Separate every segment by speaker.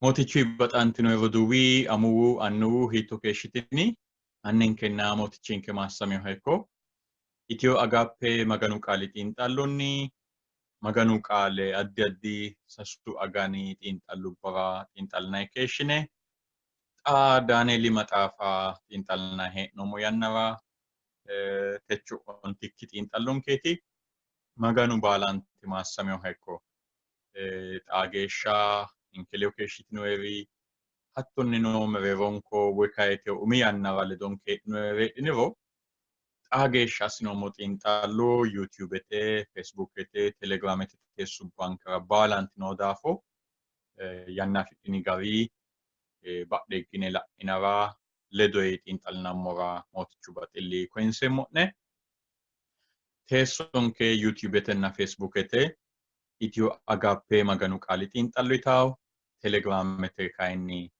Speaker 1: Mootichu baxantino roduuwi, amuwu, annuwu hiitto keeshshitini? Anninkenna Mootichinke maassaminoha ikko. Itiyo Agaappe Maganu Qaali xiinxallonni Maganu Qaale addi addi sasu agani xiinxallubbara xiinxallinanni keeshshine xa Daanieeli maxaafa xiinxallinanni hee'noommo yannara techo ontikki xiinxallonkeeti. Maganu baalanti maassaminoha ikko. Xaa geeshsha ninke ledo keeshshitinoeri hattonnino mereeronko woy kayite umi yannara ledonke heedhinoeri heedhiniro xaa geeshsha assinoommo xiinxallo YouTubete, Facebookete, Telegramete teessubbankera baalanti noo daafo yanna afidhini gari badhe higgine la'inara ledoye xiinxallinammora Mootichu baxilli koyinseemmo'ne. Teessonke YouTubetenna Facebookete Itiyo Agaappe Maganu Qaali Xiinxallo yitawo, Telegramete kayinni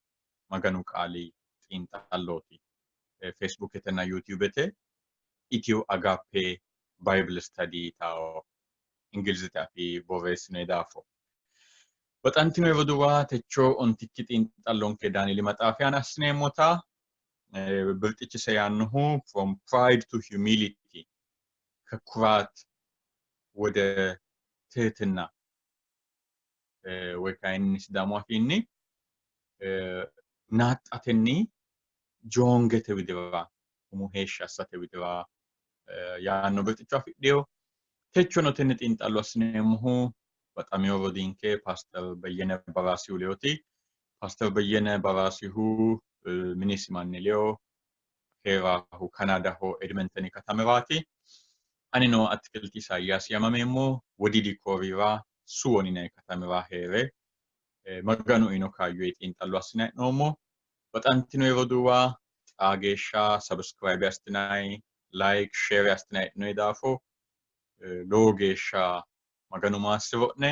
Speaker 1: Maganu Qaali Xiinxallooti. Facebooketenna YouTubete Itiyo Agaappe Bible Study yitawo Ingilizete afii borreessinoyi daafo. Baxantino roduuwa techo ontikki xiinxallonke Daanieeli maxaafi aana assineemmota birxichise yaannohu From Pride to Humility ከኩራት ወደ ትህትና woy kayinni Sidaamu afiinni naaxxatenni joongete widira umu heeshshi assate widira yaanno birxicho afidhino. Techono tenne xiinxallo assineemmohu baxamino rodiinke Paaster Beyyene Baraasihu ledooti. Paaster Beyyene Baraasihu minisi manni ledo hee'raahu Kanaadaho Edmenteni katamiraati. Anino Atikilti Isaayyaasi yaamameemmo, Wodiidi Kooriyira Suwon yinanni katamira hee're Maganu uyino kaayyoyi xiinxallo assinanni hee'noommo. Baxantinoyi roduuwa, xaa geeshsha subscribe assitinanni, like, share assitinanni heedhinoyi daafo lowo geeshsha Maganu maassiro'ne.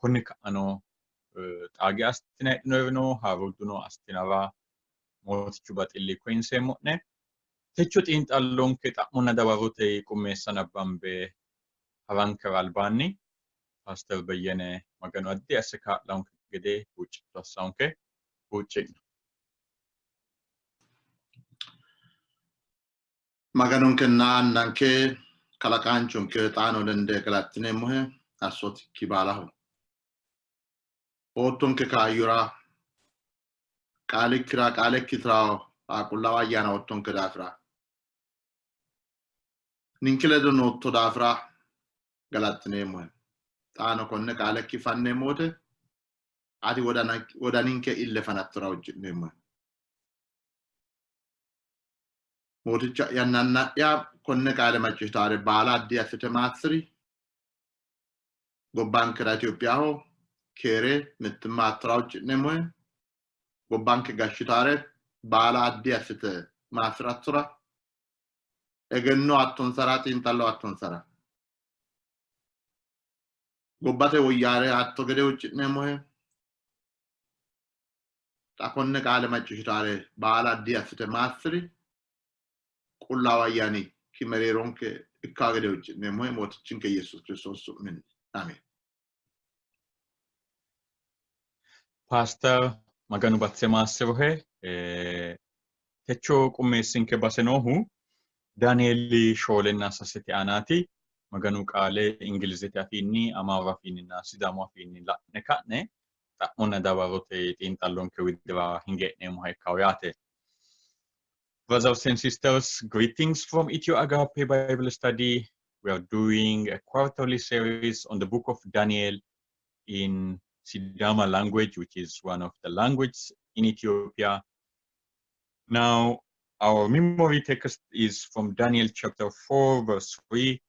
Speaker 1: Konni ka'ano xaage assitinanni heedhinoyirino haaruudduno assitinara Mootichu baxilli koyinseemmo'ne. Techo xiinxallonke xa'monna dawarote qummeessa nabbambe harankera albaanni Paaster Beyyene Maganu addi asse kaa'lannonke gede huuccatto assawonke. Huucci'no.
Speaker 2: Maganonkenna Annanke kalaqaanchonke xaano lende galaxxineemmohe assootikki baalaho. Oottonke kaayyora qaalikkira qaalekki tirawo qullaawa ayyaana oottonke daafira ninke ledo nootto daafira galaxxineemmohe. Xaano konne qaalekki fanneemmo wote ati wodaninke ille fanattora huucci'neemmohe. Mooticha'yanna Anna'ya, konne qaale macciishshitaare baala addi assite maassi'ri. Gobbankera Itiyophiyaho keere, mittimma attora huucci'neemmohe. Gobbanke gashshitaare baala addi assite maassi'rattora, egenno attonsara, xiinxallo attonsara. Gobbate woyyaare atto gede huucci'neemmohe. Xa konne qaale macciishshitaare baala addi assite maassi'ri. Qullaawu Ayyaanikki mereeronke ikkaa gede huucci'neemmohe Mootichinke Yesuus Kiristoosi su'minni. Ameen.
Speaker 1: Paaster Maganu batise maassirohe. Techo qummeessinke base noohu Daanieeli shoolenna sasete aanaati. Maganu qaale Ingilizete afiinni, Amaaru afiinninna Sidaamu afiinni la'ne ka'ne xa'monna dawarote xiinxallonke widira hinge e'neemmoha ikkawo yaate. Brothers and sisters, greetings from Ethio Agape Bible Study. We are doing a quarterly series on the book of Daniel in Sidama language, which is one of the languages in Ethiopia. Now, our memory text is from Daniel chapter 4, verse 3.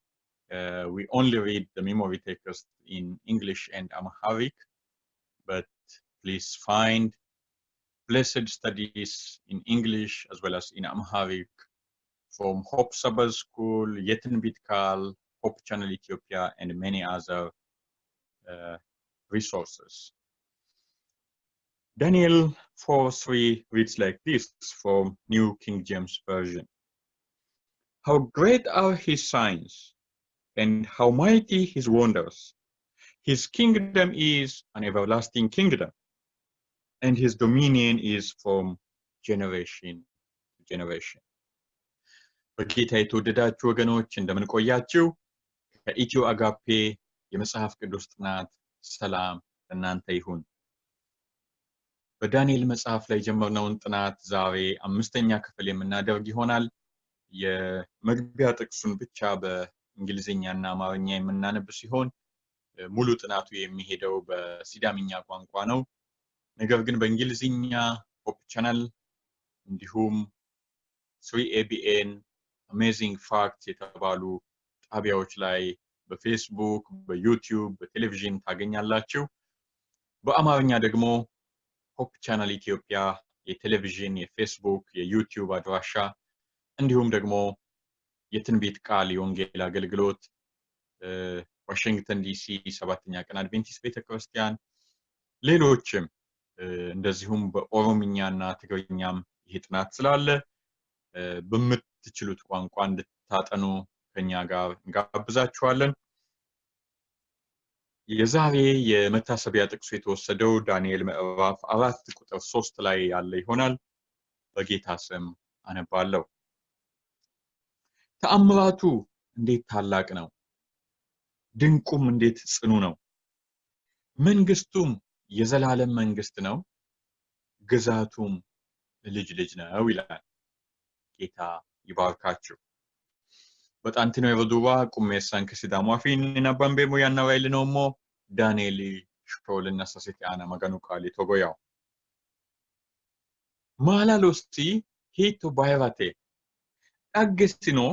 Speaker 1: We only read the memory text in English and Amharic, but please find blessed studies in English as well as in Amharic from Hope Sabbath School, Yetinbit Kal, Hope Channel Ethiopia, and many other resources. Daniel 4:3 reads like this from New King James Version. How great are his signs, and how mighty his wonders. His kingdom is an everlasting kingdom, and his dominion is from generation to generation. በጌታ የተወደዳችሁ ወገኖች እንደምን ቆያችሁ? ከኢትዮ አጋፔ የመጽሐፍ ቅዱስ ጥናት ሰላም ለእናንተ ይሁን። በዳንኤል መጽሐፍ ላይ የጀመርነውን ጥናት ዛሬ አምስተኛ ክፍል የምናደርግ ይሆናል። የመግቢያ ጥቅሱን ብቻ በእንግሊዝኛ እና አማርኛ የምናነብ ሲሆን ሙሉ ጥናቱ የሚሄደው በሲዳምኛ ቋንቋ ነው። ነገር ግን በእንግሊዝኛ Hope Channel እንዲሁም 3ABN፣ Amazing Fact የተባሉ ጣቢያዎች ላይ በፌስቡክ፣ በዩቲዩብ፣ በቴሌቪዥን ታገኛላችሁ። በአማርኛ ደግሞ Hope Channel ኢትዮጵያ የቴሌቪዥን፣ የፌስቡክ፣ የዩቲዩብ አድራሻ እንዲሁም ደግሞ የትንቢት ቃል የወንጌል አገልግሎት ዋሽንግተን ዲሲ ሰባተኛ ቀን አድቬንቲስት ቤተክርስቲያን፣ ሌሎችም እንደዚሁም በኦሮምኛ እና ትግርኛም ይሄ ጥናት ስላለ በምትችሉት ቋንቋ እንድታጠኑ ከኛ ጋር እንጋብዛችኋለን። የዛሬ የመታሰቢያ ጥቅሱ የተወሰደው ዳንኤል ምዕራፍ 4 ቁጥር 3 ላይ ያለ ይሆናል። በጌታ ስም አነባለሁ። ተአምራቱ እንዴት ታላቅ ነው! ድንቁም እንዴት ጽኑ ነው! መንግስቱም የዘላለም መንግስት ነው፣ ግዛቱም ለልጅ ልጅ ነው ይላል። ጌታ ይባርካችሁ። Baxantino roduuwa, qummeessanke Sidaamu afiinni nabbambeemmo yannara iillinoommo. Daanieeli 4ና 3 aana Maganu qaali togo yawo. Maalalosi hiitto bayirate, dhaggesino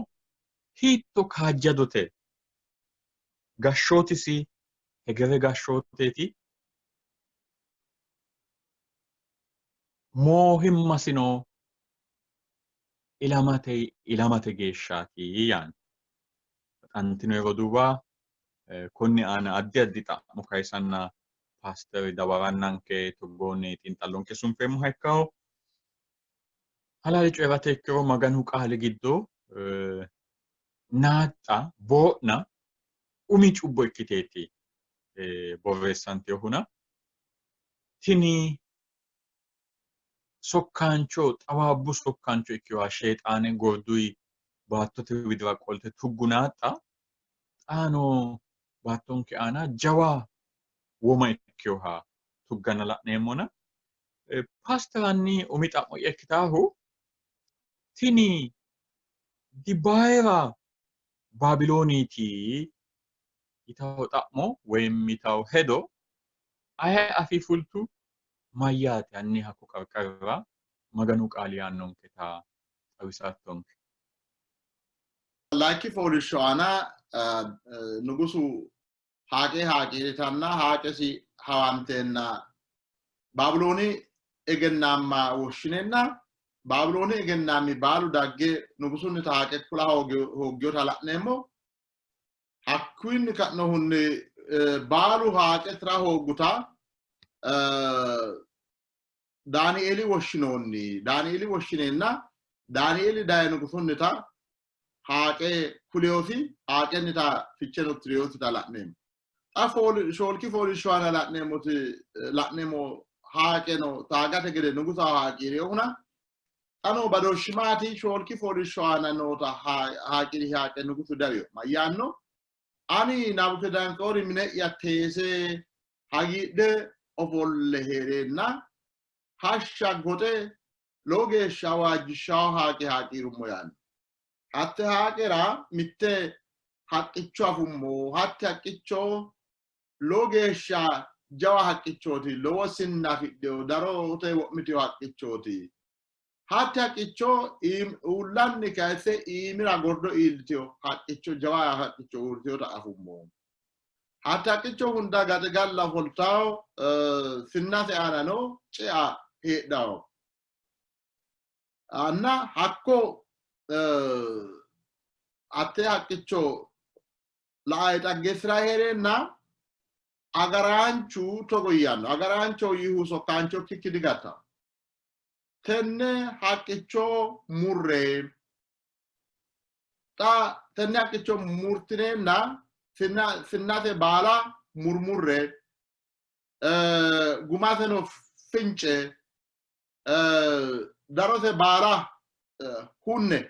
Speaker 1: hiitto kaajjadote, gashshootisi hegere gashshooteeti, moohimmasino ilamate ilamate geeshshaati yaanno. Baxantino roduuwa, konni aana addi addi xa'mo kayisanna paasteri dawarannanke togoonni xiinxallonke sunfeemmoha ikkawo. Halaale coyi'rate ikkiro Maganu qaali giddo naaxxa, boo'na umi cubbo ikkiteeti borreessantinohuna tini sokkaancho, xawaabbu sokkaancho ikkinoha Sheexaane gorduyi baattote widira qolte tuggu naaxxa xaano baattonke aana jawa woma ikkinoha tuggana la'neemmona, paasteranni umi xa'mo'ya ikkitaahu tini dibayira Baabilooniiti yitawo xa'mo woyim yitawo hedo aye afii fultu? Mayyaate? Hanni hakko qarqarira Maganu qaali yaannonketa xawisattonke.
Speaker 2: Layinki fooliishsho aana nugusu haaqee haaqii'ritanna haaqesi hawanteenna Baabilooni egennaamma woshshineenna Baabilooni egennaammi baalu dagge nugusunnita haaqe kula hoogginota la'neemmo. Hakkiinni ka'nohunni baalu haaqe tira hoogguta Daanieeli woshshinoonni. Daanieeli woshshineenna Daanieeli daye nugusunnita haaqe kuliyosi, haaqennita ficheno tiriyosita la'neemmo. Xa shoolki fooliishsho aana la'neemmoti la'neemmo haaqeno taagate gede nugusaho haaqii'rinohuna xa noo badooshshi maati? Shoolki fooliishsho aana noota haaqii'ri haaqe nugusu dawiyo mayyaanno? Ani Nabukedanetsoori mine'ya teese hagiidhe ofolle hee'reenna hashsha goxe lowo geeshsha waajjishshawo haaqe haaqii'rummo yaanno. Hatte haaqera mitte haqqicho afummo. Hatte haqqicho lowo geeshsha jawa haqqichooti, lowo sinna afidhino, darote wo'mitino haqqichooti. Hatte haqqicho uullanni kayisse iimira gordo iillitino haqqicho, jawa haqqicho uurritinota afummo. Hatte haqqicho hunda gaxigalla ofoltawo, sinnase aanano cea heedhawo. Anna hakko hatte haqqicho la''ae xaggeessi'ra hee'reenna agaraanchu togo yaanno. Agaraancho yihu sokkaancho ikkikki digattanno. Tenne haqqicho murre. Xa tenne haqqicho murtineenna sinnate baala murmurre, gumaseno fince darose baala hunne,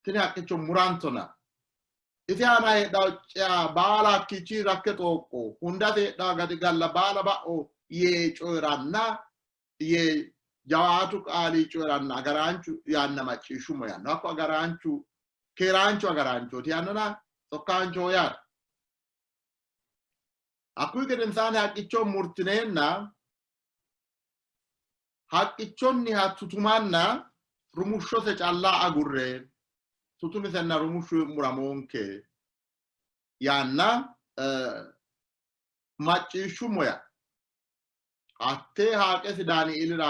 Speaker 2: tini haqqicho murantona, ise aana heedhanno cea baala hakkiichi rakke xooqqo, hundase heedhanno gaxigalla baala ba'o yee coyi'ranna, yee jawaatu qaali coyi'ranna agaraanchu yaanna macciishshummo yaanno. Hakku agaraanchu keeraanchu agaraanchooti yaannona sokkaanchoho yaate. Hakkuyi gedensaanni haqqicho murtineenna haqqichonniha tutumanna rumushshose calla agurre, tutumisenna rumushshu muramoonke yaanna macciishshummo yaa. Hattee haaqesi Daanieelira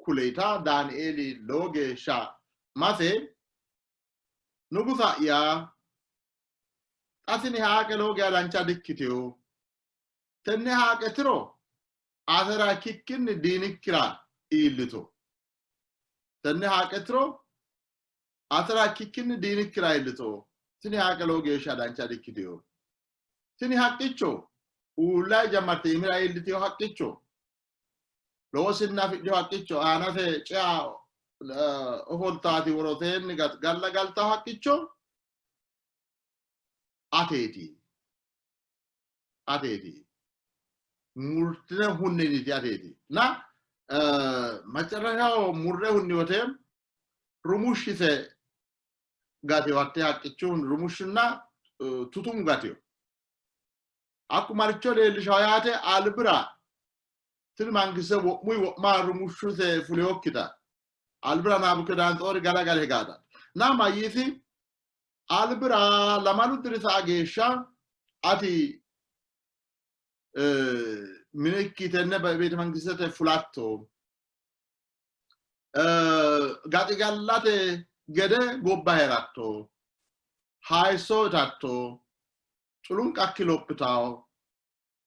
Speaker 2: kuleeta Daanieeli lowo geeshsha mase, Nugusa'ya, xa tini haaqe lowo geya dancha dikkitino. Tenne haaqe tiro atera ikkikkinni diinikkira iillito. Tenne haaqe tiro atera ikkikkinni diinikkira iillito. Tini haaqe lowo geeshsha dancha dikkitino. Tini haqqicho uulla jammarte iimira iillitino haqqicho, lowo sinna afidhino haqqicho, aanase cea ofoltaati woroseenni galla galtawo haqqicho ateeti. Ateeti. Murtine hunniti ateeti. Na macarashaho murre hunni wote rumushshise gateo, hatte haqqichu rumushshunna tutumu gateo. Hakku maricho leellishawo yaate? Albira tini mangiste wo'muyi wo'ma rumushshuse fuleyokkita albira Nabukedanxoori galagale higaata. Na mayyiisi? Albira lamalu diri sa'a geeshsha ati minekki tenne beete mangistete fulatto, gaxigallate gede gobba hee'ratto, hayisso itatto, culunqakki lophitawo.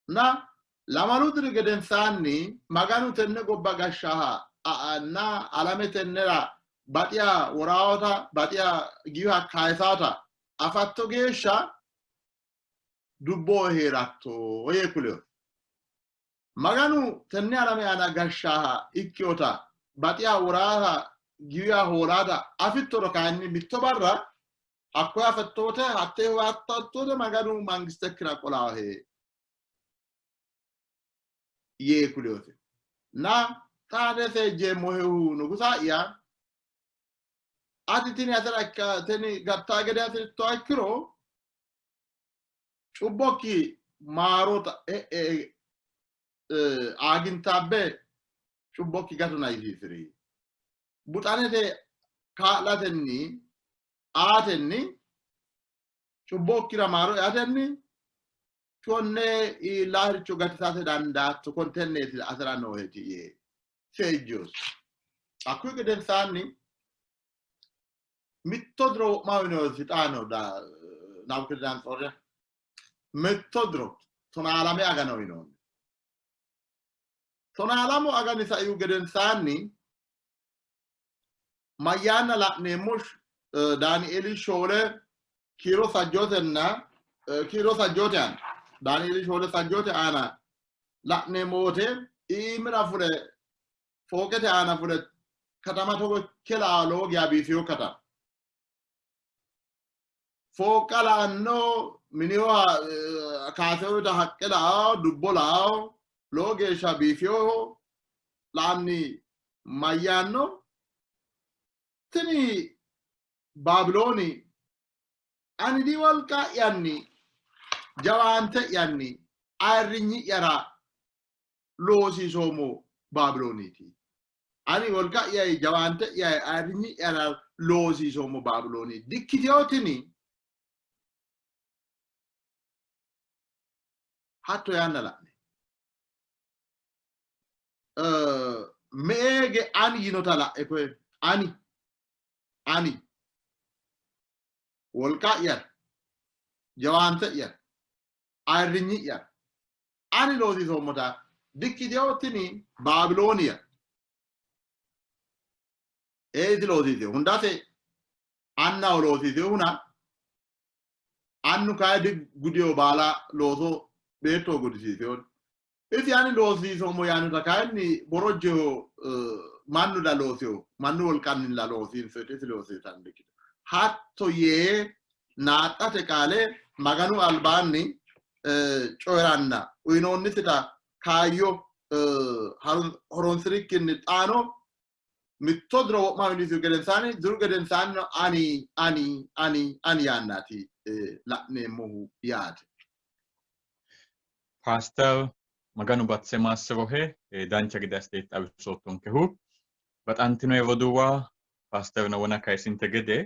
Speaker 2: Na lamalu diri gedensaanni Maganu tenne gobba gashshaha na alame tennera baxiya woraawota baxiya giwiha kayisaata afatto geeshsha dubboho hee'ratto yee kulino. Maganu tenne alame aana gashshaaha ikkinota baxiha woraaha giwiha hoolaata afittoro kayinni mitto barra hakkoye afatto wote hattee huwattatto wote Maganu mangistekkira qolaahe yee kulinote. Na xa ane seejjeemmohehu nugusa'ya, ati tini atera ikka tini gattaa gede hasi'rittoha ikkiro cubbokki maaro e'e aagintaabbe cubbokki gatona yisiisi'ri. Buxanete kaa'latenni aatenni cubbokkira maaro eatenni konne iillaaricho gatisate dandaatto, kontenneeti atera nooheti yee seejjinosi. Hakkuyi gedensaanni mitto diro wo'ma uyinosi xaano Nabukadanatsoorira mitto diro 12 agana uyinoonni. 12 agani saihu gedensaanni mayyaanna la'neemmo? Daanieeli 4 kiiro sajjootenna kiiro sajjoote aana, Daanieeli 4 sajjoote aana la'neemmo wote iimira fule fooqete aana fule katama togo ikke laa lowo geya biifino katama. Fooqqa la'anno miniho kaaseoyita haqqe la'ao, dubbo la'ao, lowo geeshsha biifinoho la'anni mayyaanno? Tini Baabilooni ani diwolqa'yanni jawaante'yanni ayirrinyi'yara loosiisoommo Baabilooniiti. Ani wolqa'ya jawaante'ya ayirrinyi'yara loosiisoommo Baabilooni dikkitino tini? Hatto yaanna la'ne. Me'eege ani yinota la'e koye, ani ani wolqa'yara jawaante'yara ayirrinyi'yara ani loosiisoommota dikkitino tini Baabilooniya? Ee, isi loosiisino hundase annaho loosiisinohuna annu kayi digudino baala looso beettoho gudisiisino. Isi ani loosiisoommo yaannota kayinni borojjeho mannu la loosiho mannu wolqanni la loosiinso isi loosiisanno ikkito. Hatto yee naaxxate qaale Maganu albaanni coyi'ranna uyinoonnisita kaayyo horonsi'rikkinni xaano mitto diro wo'ma uyinisihu gedensaanni diru gedensaannino ani ani ani ani yaannaati la'neemmohu yaate.
Speaker 1: Paaster Maganu batise maassirohe dancha gede assite xawisoottonkehu. Baxantinoe roduuwa paasterno wona kayisinte gede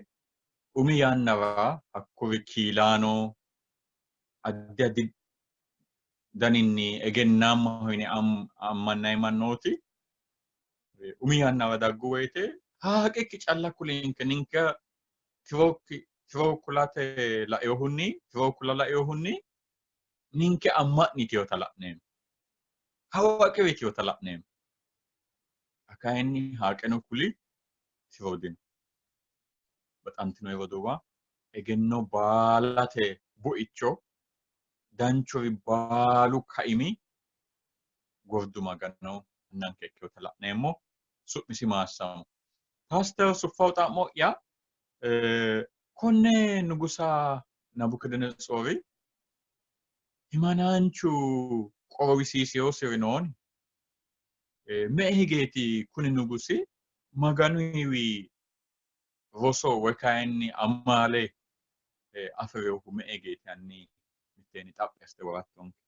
Speaker 1: umi yannara hakkuri kiilaano addi addi daninni egennaammaho yine ammannanni mannooti umi yannara daggu woyite haaqikki calla kulinke ninke tiro kulate lainohunni tiro kula lainohunni ninke amma'niteyota la'neemmo. Hawaqewiteyota la'neemmo. Kayinni haaqeno kuli tiro dino. Baxantino roduuwa egenno baalate buicho danchuri baalu kaimi gordu Magano annanke ikkinota la'neemmo. Su'misi maassamo. Paaster Suffaw xa'mo'ya konne nugusa Nabukadanatsoori himanaanchu qorowisiiseosiri nooni? Me''e higeeti kuni nugusi Maganuyiwi roso woy kayinni amaale afi'rinohu me''e higeeti? Hanni mitteenni xaphi assite worattonke.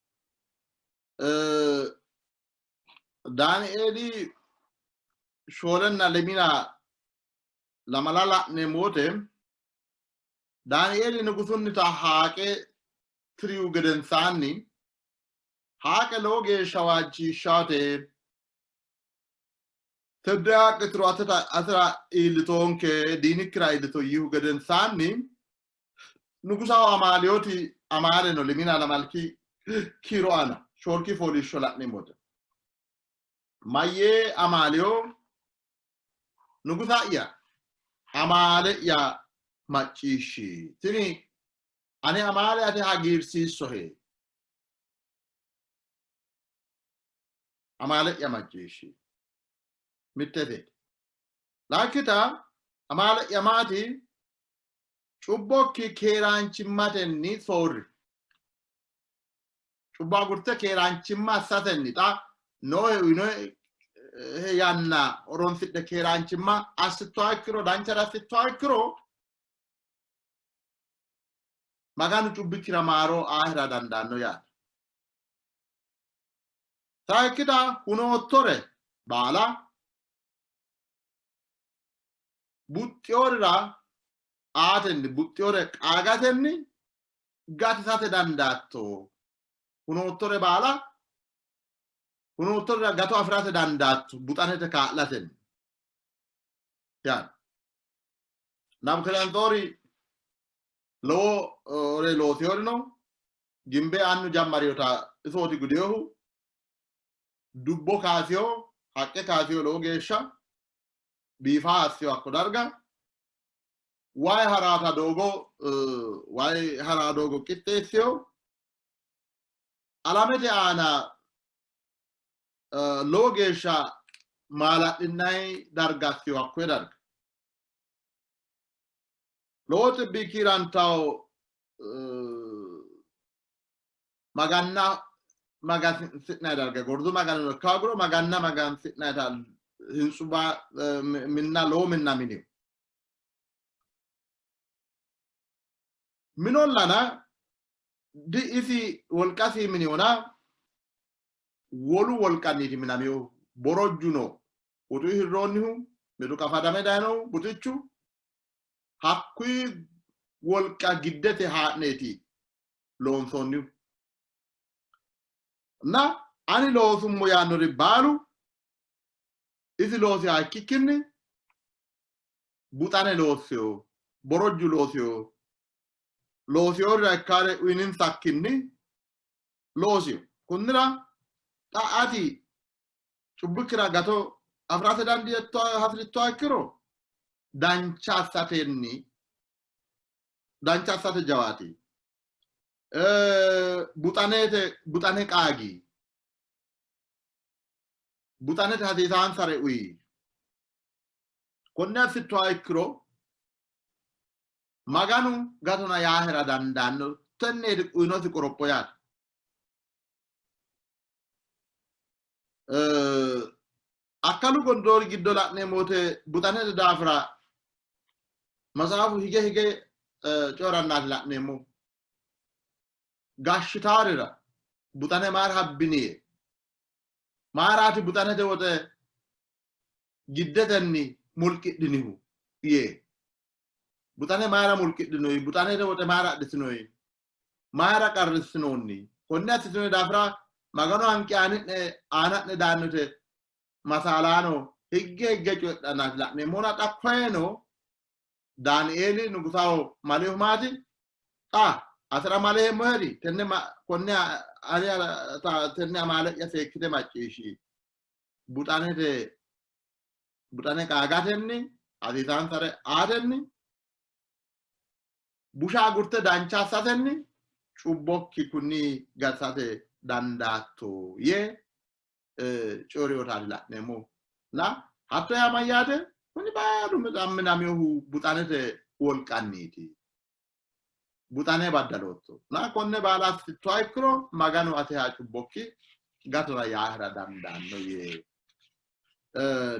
Speaker 2: Daanieeli 4 lemina lamala la'neemmo wote Daanieeli nugusunnita haaqe tirihu gedensaanni haaqe lowo geeshsha waajjishshaate tedde haaqe tiro atera iillitoonke diinikkira iillito yiihu gedensaanni nugusaho amaaleyooti amaale no lemina lamalki kiiro aana shoolki fooliishsho la'neemmote mayyee amaaleyo nugusa'ya amaale'ya macciishshi tini ane amaale ate hagiirsiissohe amaale'ya macciishshi mittete lakkita amaale'ya maati cubbokki keeraanchimmatenni soorri cubbo agurte keeraanchimma assatenni xa noohe uyinohe yanna horonsidhe keeraanchimma assittoha ikkiro danchare assittoha ikkiro Maganu cubbikkira maaro aahera dandaanno yaate. Sayikkita hunoottore baala buxxiyorira aatenni buxxiyore qaagatenni gatisate dandaatto. Hunoottore baala hunoottorira gato afi'rate dandaatto buxanete kaa'latenni. Yaani. Nabukadanatsoori lowo ore loosiyorino gimbe annu jammariyota isooti gudiyohu dubbo kaasiyo haqqe kaasiyo lowo geeshsha biifa assiyo hakko darga wayi haraata doogo wayi haraa doogo qixxeessiyo alamete aana lowo geeshsha maala'linnayi darga assiyo hakkoye darga lowo xibbi kiirantawo maganna magansi'nanni darga gordu magano ikka hoogiro maganna magansi'nannita hintsuba minna lowo minna miniyo minollana di isi wolqasi miniyona wolu wolqanniiti minamiyohu borojju no utu hirroonnihu mitu qafadame dayinohu buxichu hakkuyi wolqa giddete haa'neeti loonsoonnihu na ani loosummo yaannori baalu isi loosiha ikkikkinni buxane loossiyo borojju loosiyo loosiyorira ikkaare uyininsakkinni loosiyo kunnira xa ati cubbikkira gato afi'rate dandiitto hasi'rittoha ikkiro dancha assatenni dancha assate jawaati. Buxanete buxane qaagi. Buxanete hasiisaansare uyi. Konne assittoha ikkiro Maganu gatona yaahera dandaanno. Tenneeti uyinosi qoropho yaate. Akkalu gondoori giddo la'neemmo wote buxanete daafira matsaafu hige hige coyi'rannaati la'neemmo. Gashshitaarira buxane mayira habbini? Mayiraati buxanete woxe giddetenni mulqidhinihu? Yee. Buxane mayira mulqidhinoyi? Buxanete woxe mayira adhitinoyi? Mayira qarrissinoonni? Konne assitinoonni daafira Maganu hanqi aani'ne aana'ne daannote masaalaano higge higge coyidhannaati la'neemmona xa koyeno Daanieeli nugusaho malihu maati? Xa atera maleemmoheri tenne konne tenne amaale'ya seekkite macciishshi. Buxanete buxane qaagatenni hasiisaansare aatenni busha agurte dancha assatenni cubbokki kunni gatisate dandaatto yee coyi'rinotaati la'neemmohu. Na hatto yaa mayyaate? Kuni baalu minaminohu buxanete wolqanniiti. Buxane baddalootto. Na konne baala assittoha ikkiro Maganu ateha cubbokki gatona yaahera dandaanno yee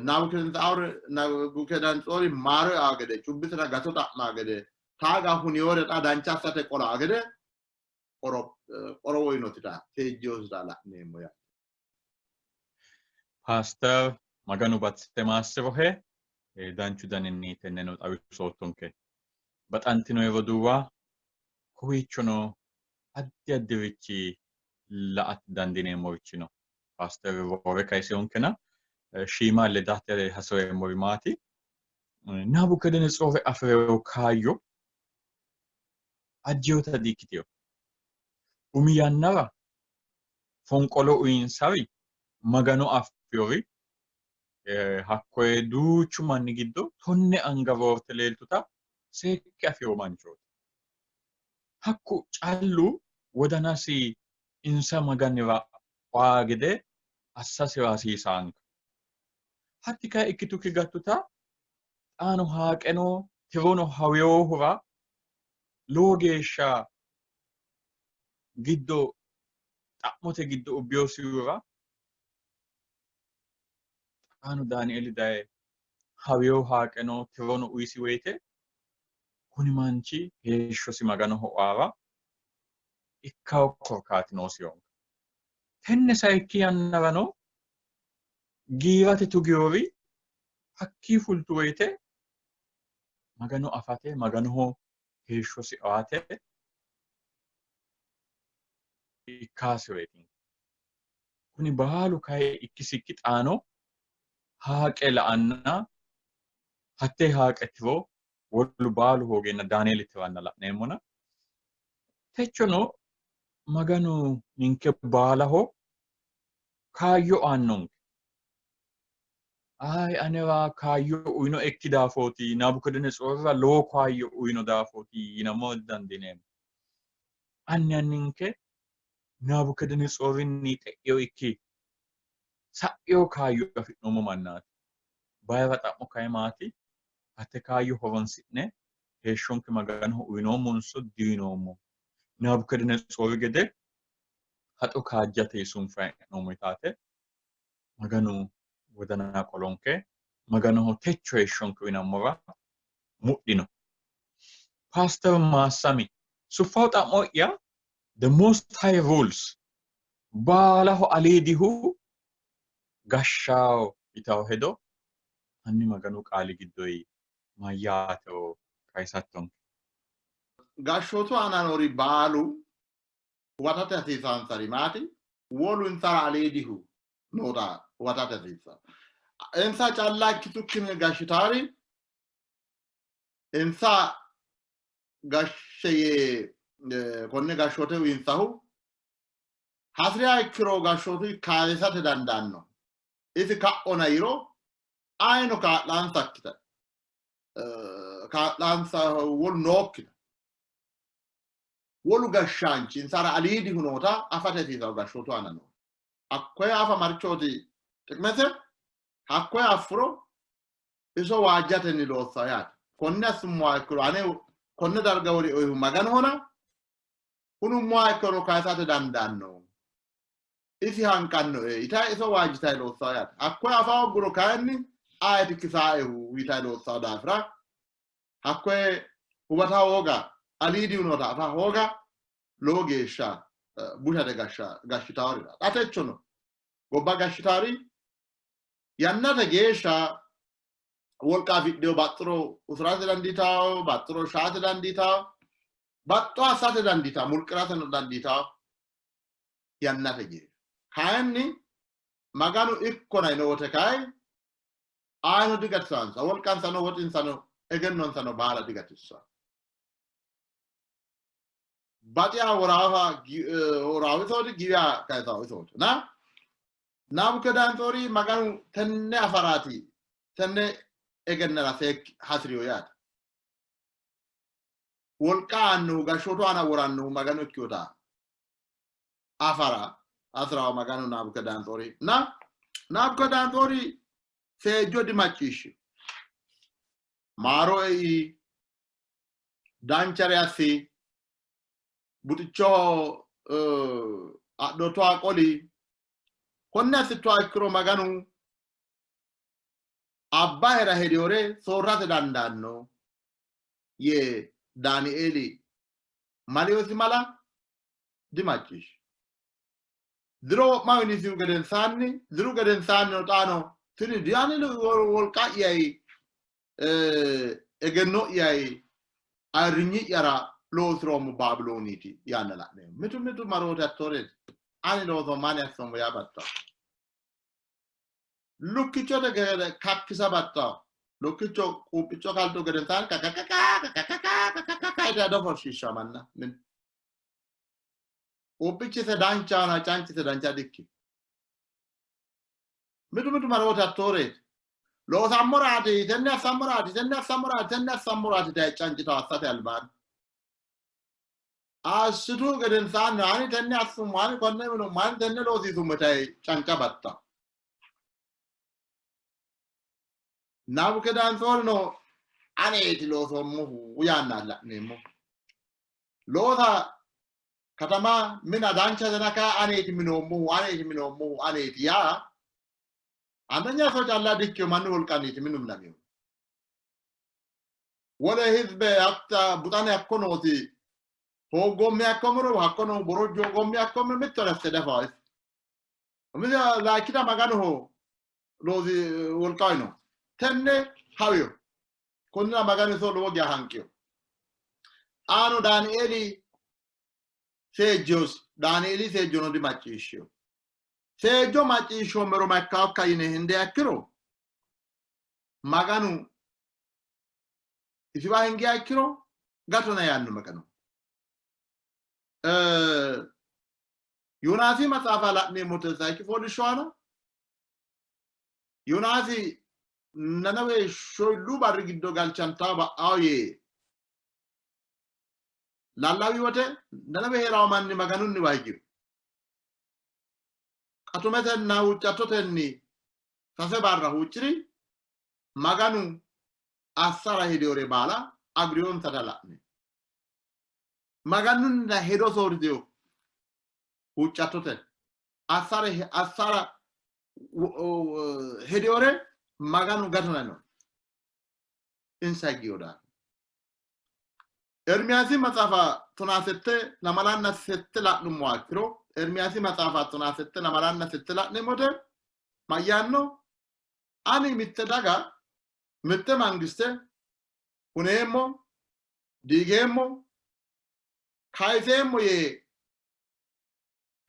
Speaker 2: Nabukedenetsoori maaro eaa gede, cubbisira gato xa'maa gede, taaga huniyore xa dancha assate qolaa gede qorowo yinotita seejjiyosita la'neemmo yaate.
Speaker 1: Paaster Maganu baxise maassirohe danchu daninni tenneno xawisoottonke. Baxantinoe roduuwa kowiichono addi addirichi la''ate dandiineemmorichi no. Paaster roore kayiseyonkena shiima ledate hasireemmori maati? Nabukedenetsoori afi'rino kaayyo ajjinota di''ikkitino. Umi yannara fonqolo uyinsari Magano affinori hakkoye duuchu manni giddo tonne anga roorte leeltuta seekke afino manchooti. Hakku callu wodanasi insa Maganira aa gede assasira hasiisaanka. Hatti kayi ikkitukki gattuta xaano haaqeno tirono hawinohura lowo geeshsha giddo xa'mote giddo ubbiyosihura xaano Daanieeli daye hawiyo haaqeno tirono uyisi woyite kuni manchi heeshshosi Maganoho aara ikkawo korkaati noosihonka. Tenne sayikki yannarano giirate tugiyori hakkii fultu woyite Magano afate Maganoho heeshshosi aate ikkasireeti. Kuni baalu kayi ikkisikki xaano haaqe la'anna hattee haaqe tiro wolu baalu hoogeenna Daanieeli tiranna la'neemmona techono Maganu ninke baalaho kaayyo aannonke. Ayi anera kaayyo uyinoekki daafooti, Nabukadanatsoorira lowo kaayyo uyino daafooti yinammo didandiineemmo. Anni anninke Nabukadanatsorinni xe'ino ikki sa'ino kaayyo afi'noommo mannaati. Bayira xa'mo kayi maati? Hatte kaayyo horonsi'ne heeshshonke Maganoho uyinoommonso diuyinoommo? Nabukadanatsoori gede haxo kaajjate sunfanni hee'noommo yitaate Maganu wodana qolonke Maganoho techo heeshshonke uyinammora mudhino. Paaster Maassami, suffawo xa'mo'ya the most high rules baalaho aliidihu gashshawo yitawo hedo hanni Maganu qaali giddoyi mayyaatero kayisattonke.
Speaker 2: Gashshootu aana noori baalu huwatate hasiisaansari maati? Wolu insara aliidihu noota huwatate hasiissanno. Insa calla ikkitukkinni gashshitaari insa gashshe yee konne gashshoote uyinsahu hasi'riha ikkiro gashshootu kaayisate dandaanno. Isi ka'ona yiro ayino kaa'laansakkita kaa'laansa wolu nookkita wolu gashshaanchi insara aliidihu noota afate hasiisanno gashshootu aana noo. Hakkoye afa marchooti Xiqimese hakkoye affuro iso waajjatenni loossa yaate. Konne assummoha ikkiro ane konne darga worioehu Maganohona hunummoha ikkiro kayisate dandaanno. Isi hanqannoe yitayi iso waajjitayi loossa yaate. Hakkoye afa hoogguro kayinni ayeti kisaaehu yitayi loossa daafira hakkoye huwata hooga aliidihu noota afa hooga lowo geeshsha bushate gashshitaworira. Xa techono gobba gashshitawori yannate geeshsha wolqa afidhino baxxuro usurate dandiitawo, baxxuro shaate dandiitawo, baxxo assate dandiitawo, mulqirateno dandiitawo yannate geeshsha. Kayinni Maganu ikkona yino wote kayi ayino digatissansa, wolqansano woxinsano egennonsano baala digatissa. Baxiha woraafa woraawu isooti, giwiha kayisawo isooti. Na Nabukedantsori Maganu tenne afaraati, tenne egennara seekki hasi'riyo yaate. Wolqa aannohu gashshootu aana worannohu Maganu ikkinota afara hasi'rawo Maganu Nabukedantsori. Na Nabukedantsori seejjo dimacciishshi. Maaro ei, danchare assi, buxichoho adhootoha qoli. Konne assittoha ikkiro Maganu abbahera hediyore soorrate dandaanno yee Daanieeli maliyosi mala dimacciishshi. Diro wo'ma uyinisihu gedensaanni, diru gedensaannino xaano tini diani wolqa'yayi egenno'yayi ayirrinyi'yara loosiroommo Baabilooniiti yaanna la'neemmo. Mitu mitu marooti hattooreeti. Ani loosoommo, ani assoommo yaa baxxawo. Lukkichote gede kakkisa baxxawo. Lukkicho quuphicho kaltu gedensaanni kakakaka yite ado forshiishshawo manna. Quuphichise danchahona canchise dancha dikkino. Mitu mitu marooti hattooreeti. Loosammoraati, tenne assammoraati, tenne assammoraati, tenne assammoraati daye cancitawo assate albaanni. Assitu gedensaanni ani tenne assummo, ani konne minummo, ani tenne loosiisummo yitayi canca baxxawo. Nabukedanetsoorino aneeti loosoommohu yaanna la'neemmo. Loosa katama mina danchatena kaa aneeti minoommohu, aneeti minoommohu, aneeti yaa አንደኛ ሰው calla dikkino mannu wolqanniiti minu minaminohu. Wole hizbe hatta buxane hakko nooti hooggomme hakkomero hakko noo borojju hooggomme hakkommero mittore asse dafawo isi. Umisi laakkita Maganoho loosi wolqa uyino. Tenne hawiyo. Konnira Maganu iso lowo geya hanqiyo. Xaano Daanieeli seejjiyosi. Daanieeli seejjono dimacciishshiyo. Seejjo macciishshoommero ma ikkaokka yine hendiha ikkiro, Maganu isiwa hingiha ikkiro gatona yaanno Maganu. Yoonaasi maxaafa la'neemmote sayikki fooliishsho aana Yoonaasi Nanawe shoyilluu barri giddo galchantaa ba'ao yee lallawi wote Nanawe hee'rawo manni Maganunniwa higino. Qatumetenna huuccattotenni sase barra huucci'ri, Maganu assara hedinore baala aguriyonsata la'ne. Maganunna hedo soorritino huuccattotenni assara assara hedinore Maganu gatona yiino. Insa higgino daafira. Ermiyaasi maxaafa 17 lamalanna sette la'nummoha ikkiro, Ermiyaasi maxaafa 17 lamalanna sette la'neemmote mayyaanno? Ani mitte daga, mitte mangiste huneemmo, diigeemmo, kayiseemmo yee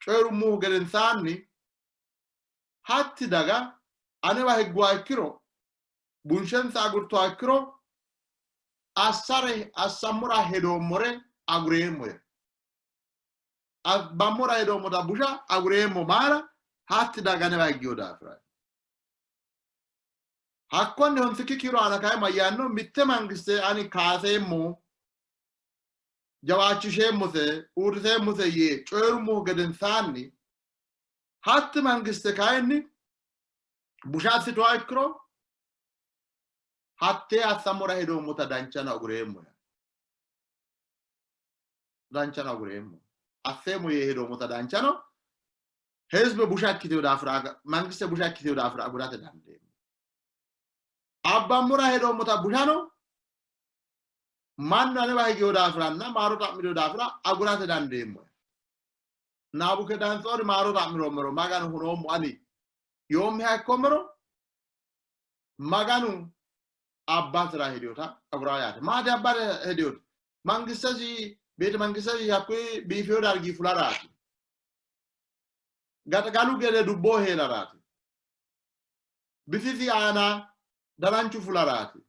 Speaker 2: coyi'rummohu gedensaanni, hatti daga anewa higguha ikkiro, bunshensa agurtuha ikkiro, assare assammora hedoommore agureemmo yee. Abbammora hedoommota busha agureemmo maara hatti daga anewa higgino daafira. Hakkonne honsikki kiiro aana kayi mayyaanno? Mitte mangiste ani kaaseemmo, jawaachisheemmose, uurriseemmose yee coyi'rummohu gedensaanni, hatti mangiste kayinni Busha assituha ikkiro hattee assammora hedoommota danchano agureemmo. Danchano agureemmo. Asseemmo yee hedoommota danchano hizbe busha ikkitino daafira mangiste busha ikkitino daafira agurate dandeemmo. Abbammora hedoommota bushano mannu anewa higino daafiranna maaro xa'mirino daafira agurate dandeemmo. Naabukedanetsoori maaro xa'miroommero Maganu hunoommo ani yoommeha ikkoommero Maganu abbasira hedinota agura yaate. Maati abbara hedinoti? Mangistesi beete mangistesi hakkuyi biifino dargi fularaati. Gaxagalu gede dubboho hee'raraati. Bisisi aana dananchu fularaati.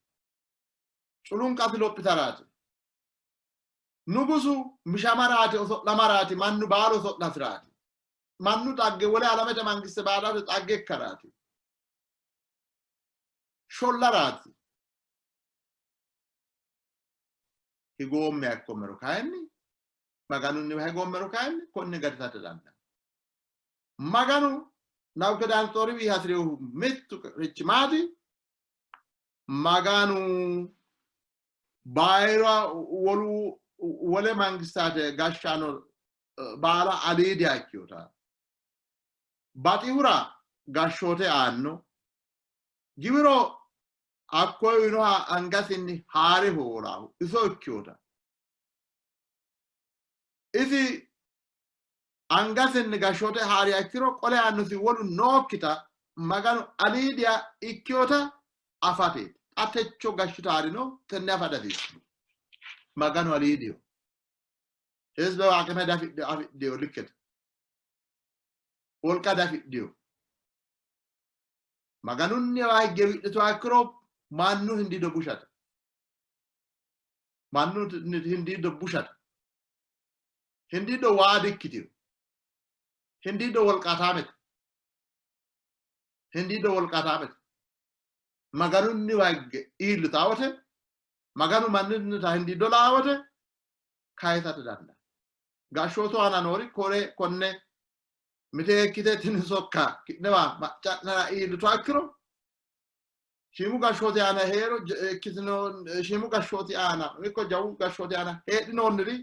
Speaker 2: Culunqasi lophitaraati. Nugusu mishamaraati, oso'lamaraati, mannu baalu oso'lasiraati. Mannu xagge wole alamete mangiste baalate xagge ikkaraati. Shollaraati. Higoomme ikkoommero kayinni Maganunniwa higoommero kayinni konne gatisate dandaanno. Maganu Nabukadanatsooriwi hasi'rinohu mittu richi maati? Maganu bayira wolu wole mangistate gashshaano baala aliidiha ikkinota baxihura gashshoote aanno, giwiro hakkoye uyinoha angasinni haare hoolaahu iso ikkinota isi angasinni gashshoote haariha ikkiro qole aannosi wolu nookkita Maganu aliidiha ikkinota afateeti. Xa techo gashshitaarino tenne afa dihasiissanno. Maganu aliidiho. Hizbe aqime diafidhino likkete. Wolqa diafidhino. Maganunniwa higge wi'lituha ikkiro mannu hindiiddo bushate. Mannu hindiiddo bushate. Hindiiddo waa dikkitino. Hindiiddo wolqaataamete. Hindiiddo wolqaataamete. Maganunniwa higge iillitaa wote, Maganu mannunnita hindiiddo laa wote kayisate dandaanno. Gashshootu aana noori kore konne miteekkite tini sokka ki'newa macca'nera iillituha ikkiro shiimu gashshooti aana hee'ro ikkitino shiimu gashshooti aana ikko jawu gashshooti aana heedhinoonniri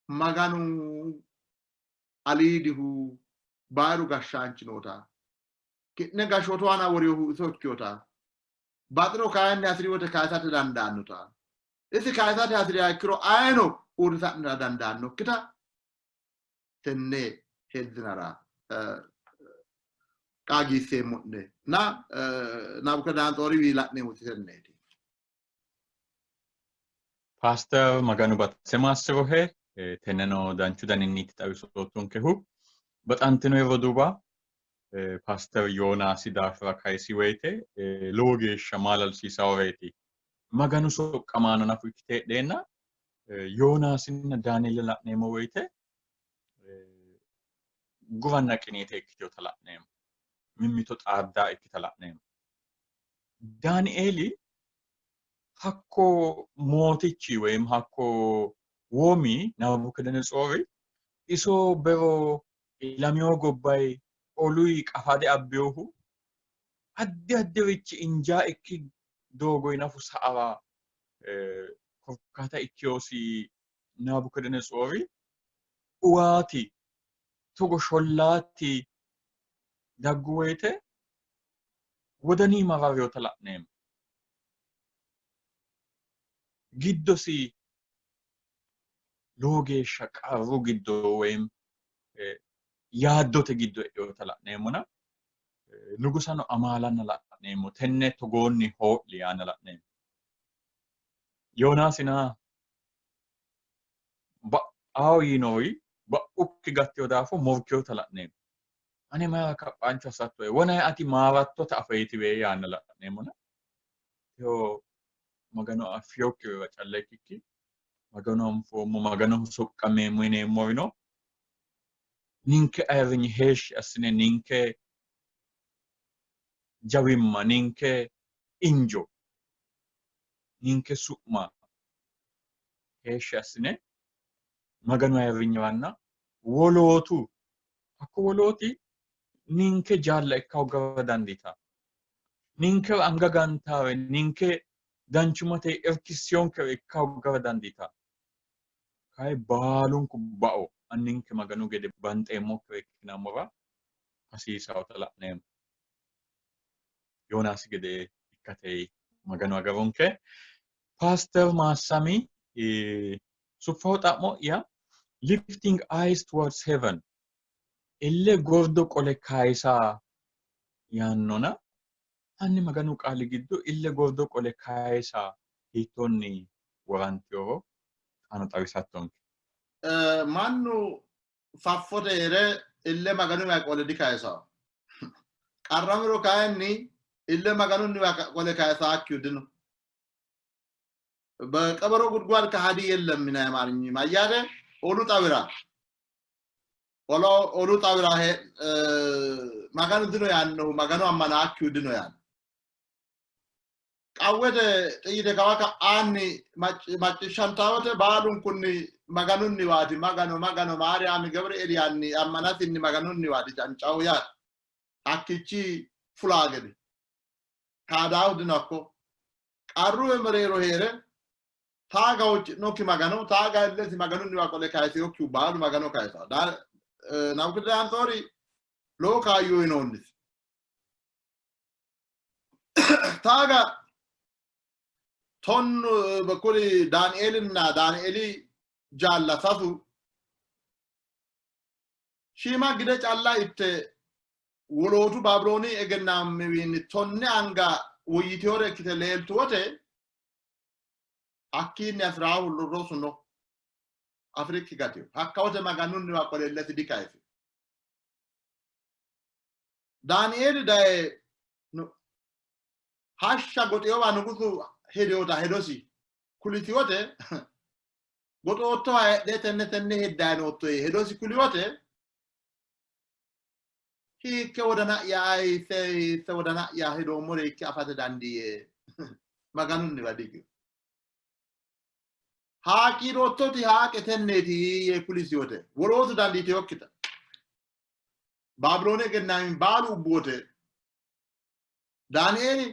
Speaker 2: Maganu aliidihu bayiru gashshaanchi noota ki'ne gashshootu aana worinohu iso ikkinota baxiro kayinni hasi'ri wote kayisate dandaannota isi kayisate hasi'riha ikkiro ayeno uurrisa'nera dandaannokkita tenne heddinara qaagiisseemmo'ne na Nabukadanatsooriwi la'neemmoti tenneeti.
Speaker 1: Paaster Maganu baxise maassirohe tenneno danchu daninniiti xawisoottonkehu. Baxantino roduuwa Paaster Yoonaasi daafira kayisi woyite lowo geeshsha maalalsiisaworeeti. Maganu soqqamaano nafu ikkite heedheenna Yoonaasinna Daanieeli la'neemmo woyite guranna qiniite ikkitinota la'neemmo. Mimmito xaaddaa ikkita la'neemmo. Daanieeli hakko mootichi woyim hakko woomi Nabukadanatsoori iso bero ilamino gobbayi oluyi qafade abbinohu addi addirichi injaa ikki doogoyi nafu sa'ara korkaata ikkinosi Nabukadanatsoori uwaati togo shollaati daggu woyite wodani mararinota la'neemmo. Giddosi lowo geeshsha qarru giddo woyim yaaddote giddo e'inota la'neemmona nugusano amaalanna la'neemmo. Tenne togoonni hoo'li yaanna la'neemmo. Yoonaasina ba'ao yiinori ba'ukki gattino daafo morkinota la'neemmo. Ane mayira kaphaancho assattoe? Wonay ati maarattota afeetiwe yaanna la'neemmona. Teyo Magano affinokkirira calla ikkikki Magano anfoommo, Maganoho soqqameemmo yineemmorino ninke ayirrinye heeshshi assine ninke jawimma, ninke injo, ninke su'ma heeshshi assine Maganu ayirrinyiranna wolootu hakko wolooti Ninke jaalla ikka hoggara dandiitanno. Ninke anga gantaare, ninke danchummate irkissiyonkere ikka hoggara dandiitanno. Kayi baalunku bao anninke Maganu gede banxeemmokkire ikkinammora hasiisawota la'neemmo. Yoonaasi gede ikkate Maganu agaronke. Paaster Maassami, suffaho xa'mo'ya lifting eyes towards heaven, ille gordo qole kayisa yaannona, hanni Maganu qaali giddo ille gordo qole kayisa hiittoonni woranteworo xaano xawisattonke.
Speaker 2: Mannu faffote hee're ille Maganunniwa qole dikayisanno. Qarramiro kayinni ille Maganunniwa qole kayisaakkihu dino. በቀበሮ ጉድጓድ ከሃዲ የለም ይላል አማርኛ ማያደ olu xawira olu xawira Maganu dino yaannohu Maganu ammanaakkihu dino yaanno. Qawwete xiyite kawa ka'aanni macciishshantawote baalunkunni Maganunniwaati Magano Magano Maariyaami Gebreeli yaanni ammanasinni Maganunniwaati cancahu yaate. Hakkichi fulaa gede kaadaahu dino hakko. Qarru mereero hee're taaga huucci'nokki Magano, taaga illesi Maganunniwa qole kayisinokkihu baalu Magano kayisanno. Nabukadanatsoori lowo kaayyo uyinoonnisi. Taaga tonnu kuri Daanieelinna Daanieeli jaalla sasu shiima gide calla itte wolootu Baabilooni egennaammiwiinni 10 anga woyyitewore ikkite leeltu wote hakkiinni afi'raahu rosu no. Afi'rikki gatino. Hakka wote Maganunniwa qole illesi dikayisino. Daanieeli daye hashsha goxeyowa nugusu hedewota hedosi kulisi wote goxoottoha heedhe tenne tenne heddayi nootto yee hedosi kuli wote hiikke wodana'ya ayise hiisse wodana'ya hedoommore ikke afate dandiiye Maganunniwa digiwe. Haaqiiroottoti haaqe tenneeti yee kulisi wote wolootu dandiiteyokkita Baabiloone egennaami baalu ubbu wote Daanieeli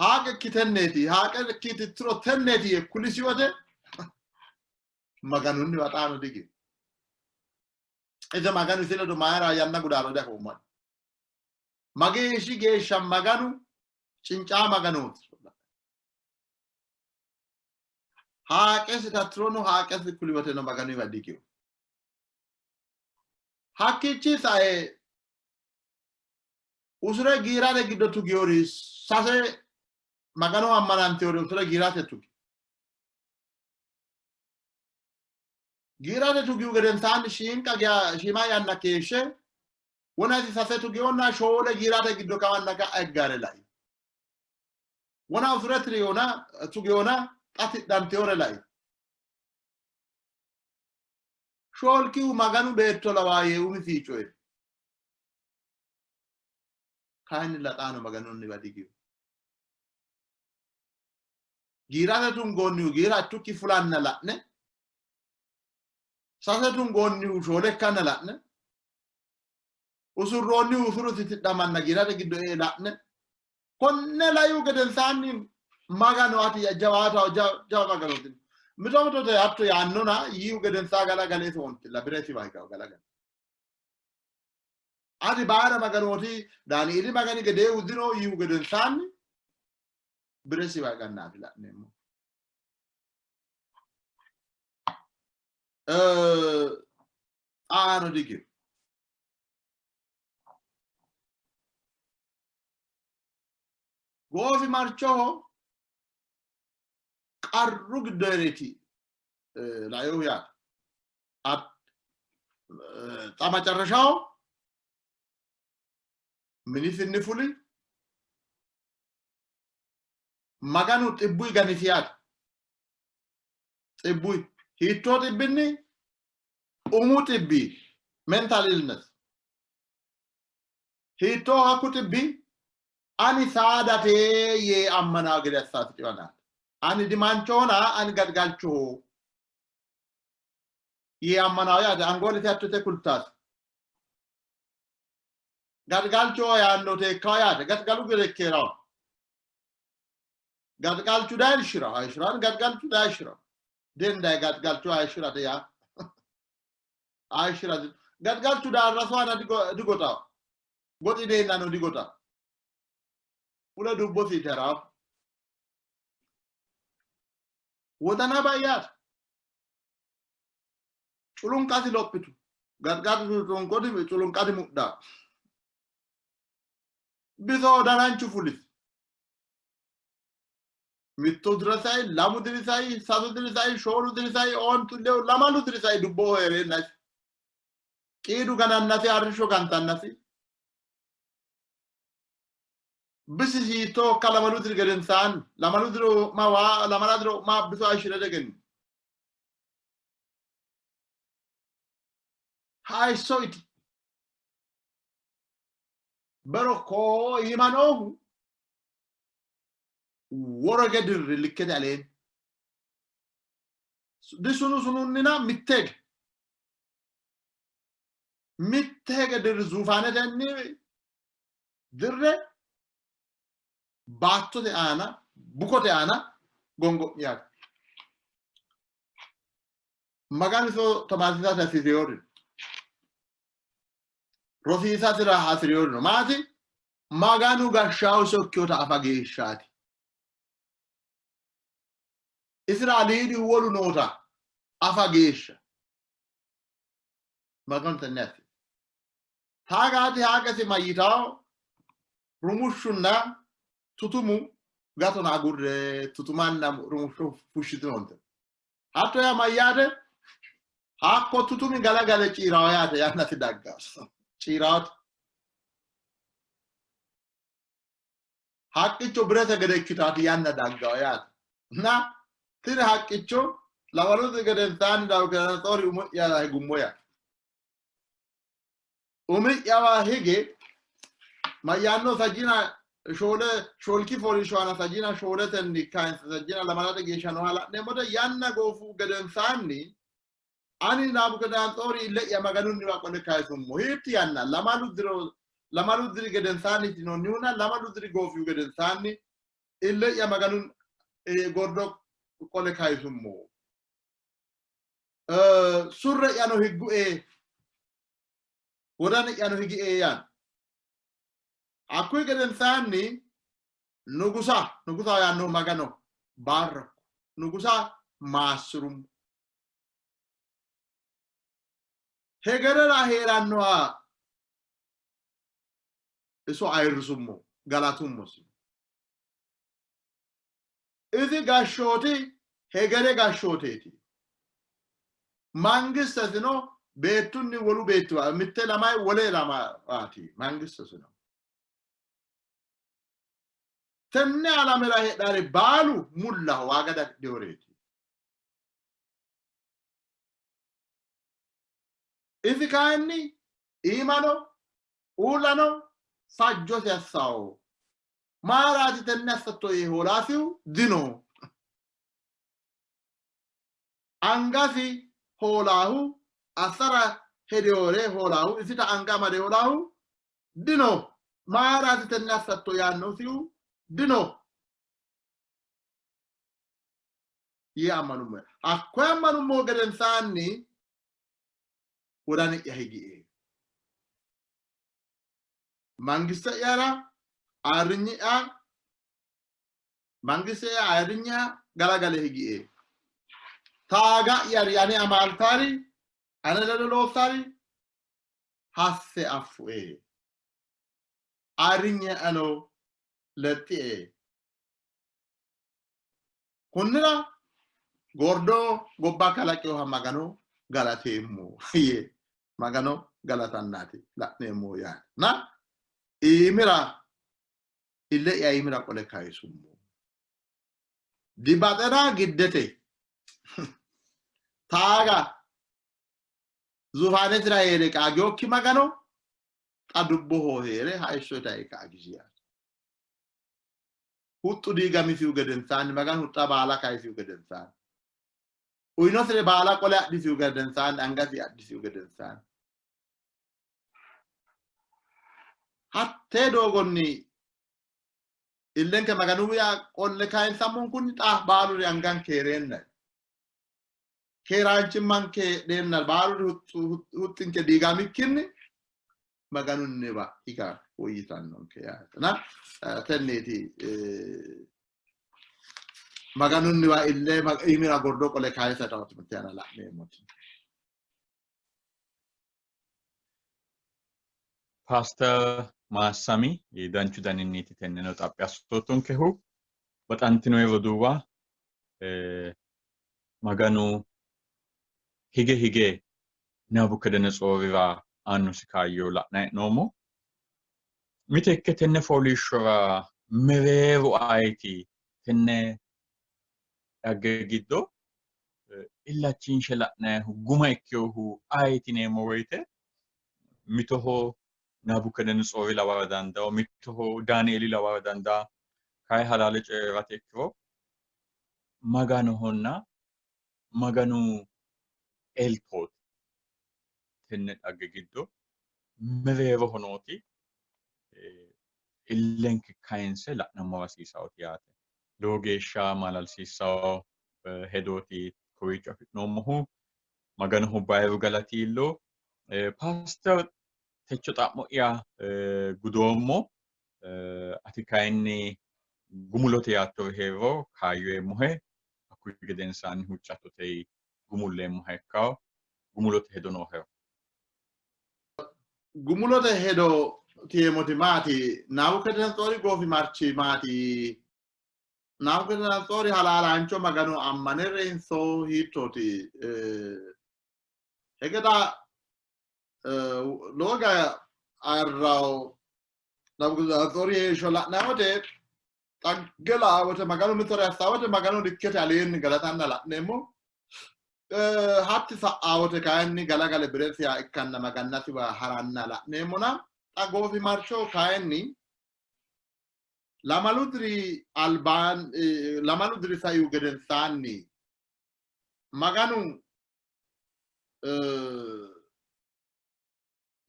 Speaker 2: haaqekki tenneeti haaqekki tittiro tenneeti yee kulisi wote Maganunniwa xaano digiwe. Ise Maganu isi ledo mayira yanna gudaaro diafoommo. Mageeshshi geeshsha Maganu cincaa Maganooti. Haaqesi tattirono haaqesi kuli woteno Maganuyiwa digiwe. Hakkiichi sae usure giirate giddo tugiyori sase Magano ammanantewori usure giirate tugi. Giirate tugihu gedensaanni shiinqa geya shiima yanna keeshshe wonasi sase tugihonna shoole giirate giddo kawanna ka'a higgare lai. Wona usure tiriyona tugihona xa tidhantewore lai. Shoolkihu Maganu beetto lawaa yee umisi coyi'ri. Kayinnilla xaano Maganunniwa digiwi. Giirate tungoonnihu giira ittukki fulanna la'ne, sase tungoonnihu shoole ikkanna la'ne, usurroonnihu usuru tidhamanna giirate giddo ee la'ne, konne laihu gedensaanni Maganu ati jawaataho, jawa Maganooti. Mito mitote hatto yaannona yiihu gedensaa galagale isoontilla biresiwa higawo galagale. Ati baara Maganooti, Daanieeli Magani gedeehu dino yiihu gedensaanni biresiwa higannaati la'neemmo. Xaano digiwe. Goofimarchoho qarru giddo hee'reeti laehu yaate. Xa macarrashaho minisinni fuli, Maganu xibbuyi ganisi yaate. Xibbuyi hiittoo xibbinni? Umu xibbi, mental illness. Hiittoo hakku xibbi? Ani saadate yee ammanaa gede assaati xiwanaati. Ani dimanchohona ani galgalchoho yee ammanaa yaate. Angoolete hattote kultaati. Gaxigalchoho yaanno teekkaho yaate. Gaxigalu gede ikkeeraho. Gaxigalchu dayi shiraho hayishiraho. Gaxigalchu dayi shiraho. Dendayi gaxigalchu hayishirate yaa. Hayishirate. Gaxigalchu daarrasu aana digoxaho. Goxi deennano digoxaho. Fule dubbosi iteraho. Wodana bayyaate. Culunqasi lophitu. Gaxigalchu culunqasi mudha. Bisoho dananchu fulisi. Mittu dira sai, lamu diri sai, sasu diri sai, shoolu diri sai, ontu lewu, lamalu diri sai dubboho hee'reennasi. Qiidu ganannasi, arrishsho gantannasi. Bisisi hiittoo akka lamalu diri gedensaanni, lamalu diro wo'ma waa, lamala diro wo'ma biso hayishshi're egenni. Hayisso iti. Bero koo iima noohu woroge dirri likkete aleenni. Disunu sununnina mitteege. Mitte hege dirri zuufaanetenni dirre baattote aana bukote aana gongo'mi yaate. Maganu iso tamaarsiisate hasiisinori rosiisasira hasi'rinori no. Maati? Maganu gashshaahu iso ikkinota afa geeshshaati. Isira aliidihu wolu noota afa geeshsha. Maganu tenne assi. Taagaati haaqesi mayyitawo rumushshunna tutumu gatona agurre tutumanna rumushsho fushshitinoonte. Hatto yaa mayyaate? Hakko tutumi galagale ciirawo yaate yannasi dagga. Ciirawote. Haqqicho birete gede ikkitaati yanna daggawo yaate. Na tini haqqicho lamalu gedensaanni Nabukadanatsoori umo'ya higummo yaate. Umi'yawa hige mayyaanno sajjina shoole shoolki fooliishsho aana sajjina shooletenni kayinse sajjina lamalate geeshsha nooha la'neemmote yanna goofu gedensaanni ani Nabukadanatsoori ille'ya Maganunniwa qole kayisummo. Hiitti yanna? Lamalu diro lamalu diri gedensaanni yitinoonnihuna lamalu diri goofihu gedensaanni ille'ya Maganu gordo qole kayisummo. Surre'yano higgue wodani'yano higie yaanno. Hakkuyi gedensaanni nugusa, nugusaho yaannohu Magano baarrakku, nugusa maassi'rummo. Hegerera hee'rannoha iso ayirrisummo, galatummosi. Isi gashshooti hegere gashshooteeti. Mangistesino beettunni wolu beettiwa mitte ilamay wole ilamaati mangistesino. Tenne alamera heedhari baalu mullaho waaga dafidhinoreeti. Isi kayinni iimano uullano fajjosi assawo. Maaraati tenne assatto yee hoolaasihu dino. Angasi hoolaahu assara hedewore hoolaahu isita anga amade hoolaahu dino. Maaraati tenne assatto yaannosihu dino yee ammanummo. Hakkoye ammanummo gedensaanni wodani'ya higie. Mangiste'yara ayirrinyi'ya mangiste'ya ayirrinyiha galagale higie. Taaga'yari ane amaaltari ane ledo loossari hasse affue. Ayirrinye'yano lexxie. Kunnira gordo gobba kalaqinoha Magano galateemmo yee Magano galatannaati la'neemmo yaate. Na iimira ille'ya iimira qole kayisummo. Dibaxera giddete taaga zuufaanetira hee're qaagiyokki Magano xa dubboho hee're hayisso itae qaagisi yaate. Huxxu diigamisihu gedensaanni Maganu huxxa baala kayisihu gedensaanni uyinosire baala qole adhisihu gedensaanni angasi adhisihu gedensaanni. Hattee doogonni illenke Maganuwiwa qolle kayinsammonkunni xa baaluri anganke hee'reenna keeraanchimmanke heedheenna baaluri huxxinke diigamikkinni Maganunniwa higa woyyitannonke yaatena tenneeti Maganunniwa ille iimira gordo qole kayisa tawo timirte aana la'neemmoti.
Speaker 1: Paaster Maassami danchu daninniiti tenneno xaphi assoottonkehu. Baxantinoe roduuwa, Maganu hige hige Nabukadanatsoorira aannosi kaayyo la'nanni hee'noommo. Miteekke tenne fooliishshora mereeru ayeti tenne dhagge giddo illachinshe la'nayihu guma ikkinohu ayeti yineemmo woyite mitoho Nabukadanatsoori lawara dandawo, mitoho Daanieeli lawara dandawo. Kayi halaale coyi'rate ikkiro Maganohonna Maganu eltooti tenne dhagge giddo mereeroho nooti illenke kayinse la'nammora hasiisawote yaate. Lowo geeshsha maalalsiissawo hedooti kowiicho afi'noommohu. Maganoho bayiru galati iillo. Paaster techo xa'mo'ya gudoommo. Ati kayinni gumulote yaattori hee'riro kaayyo eemmohe. Hakkuyi gedensaanni huuccattote gumulleemmoha ikkawo. Gumulote hedo noohero.
Speaker 2: Gumulote hedo tiemoti maati? Nabukadanatsoori goofimarchi maati? Nabukadanatsoori halaalaancho Magano ammane reyinso hiittooti? Hegeda lowo geya ayirrawo Nabukadanatsoori heeshsho la'nanni wote xagge la'a wote Maganu mittore assa wote Maganu likkete aleenni galatanna la'neemmo. Hatti sa'a wote kayinni galagale biresiha ikkanna magannasiwa haranna la'neemmona xa goofimarcho kayinni lamalu diri albaan lamalu diri saihu gedensaanni Maganu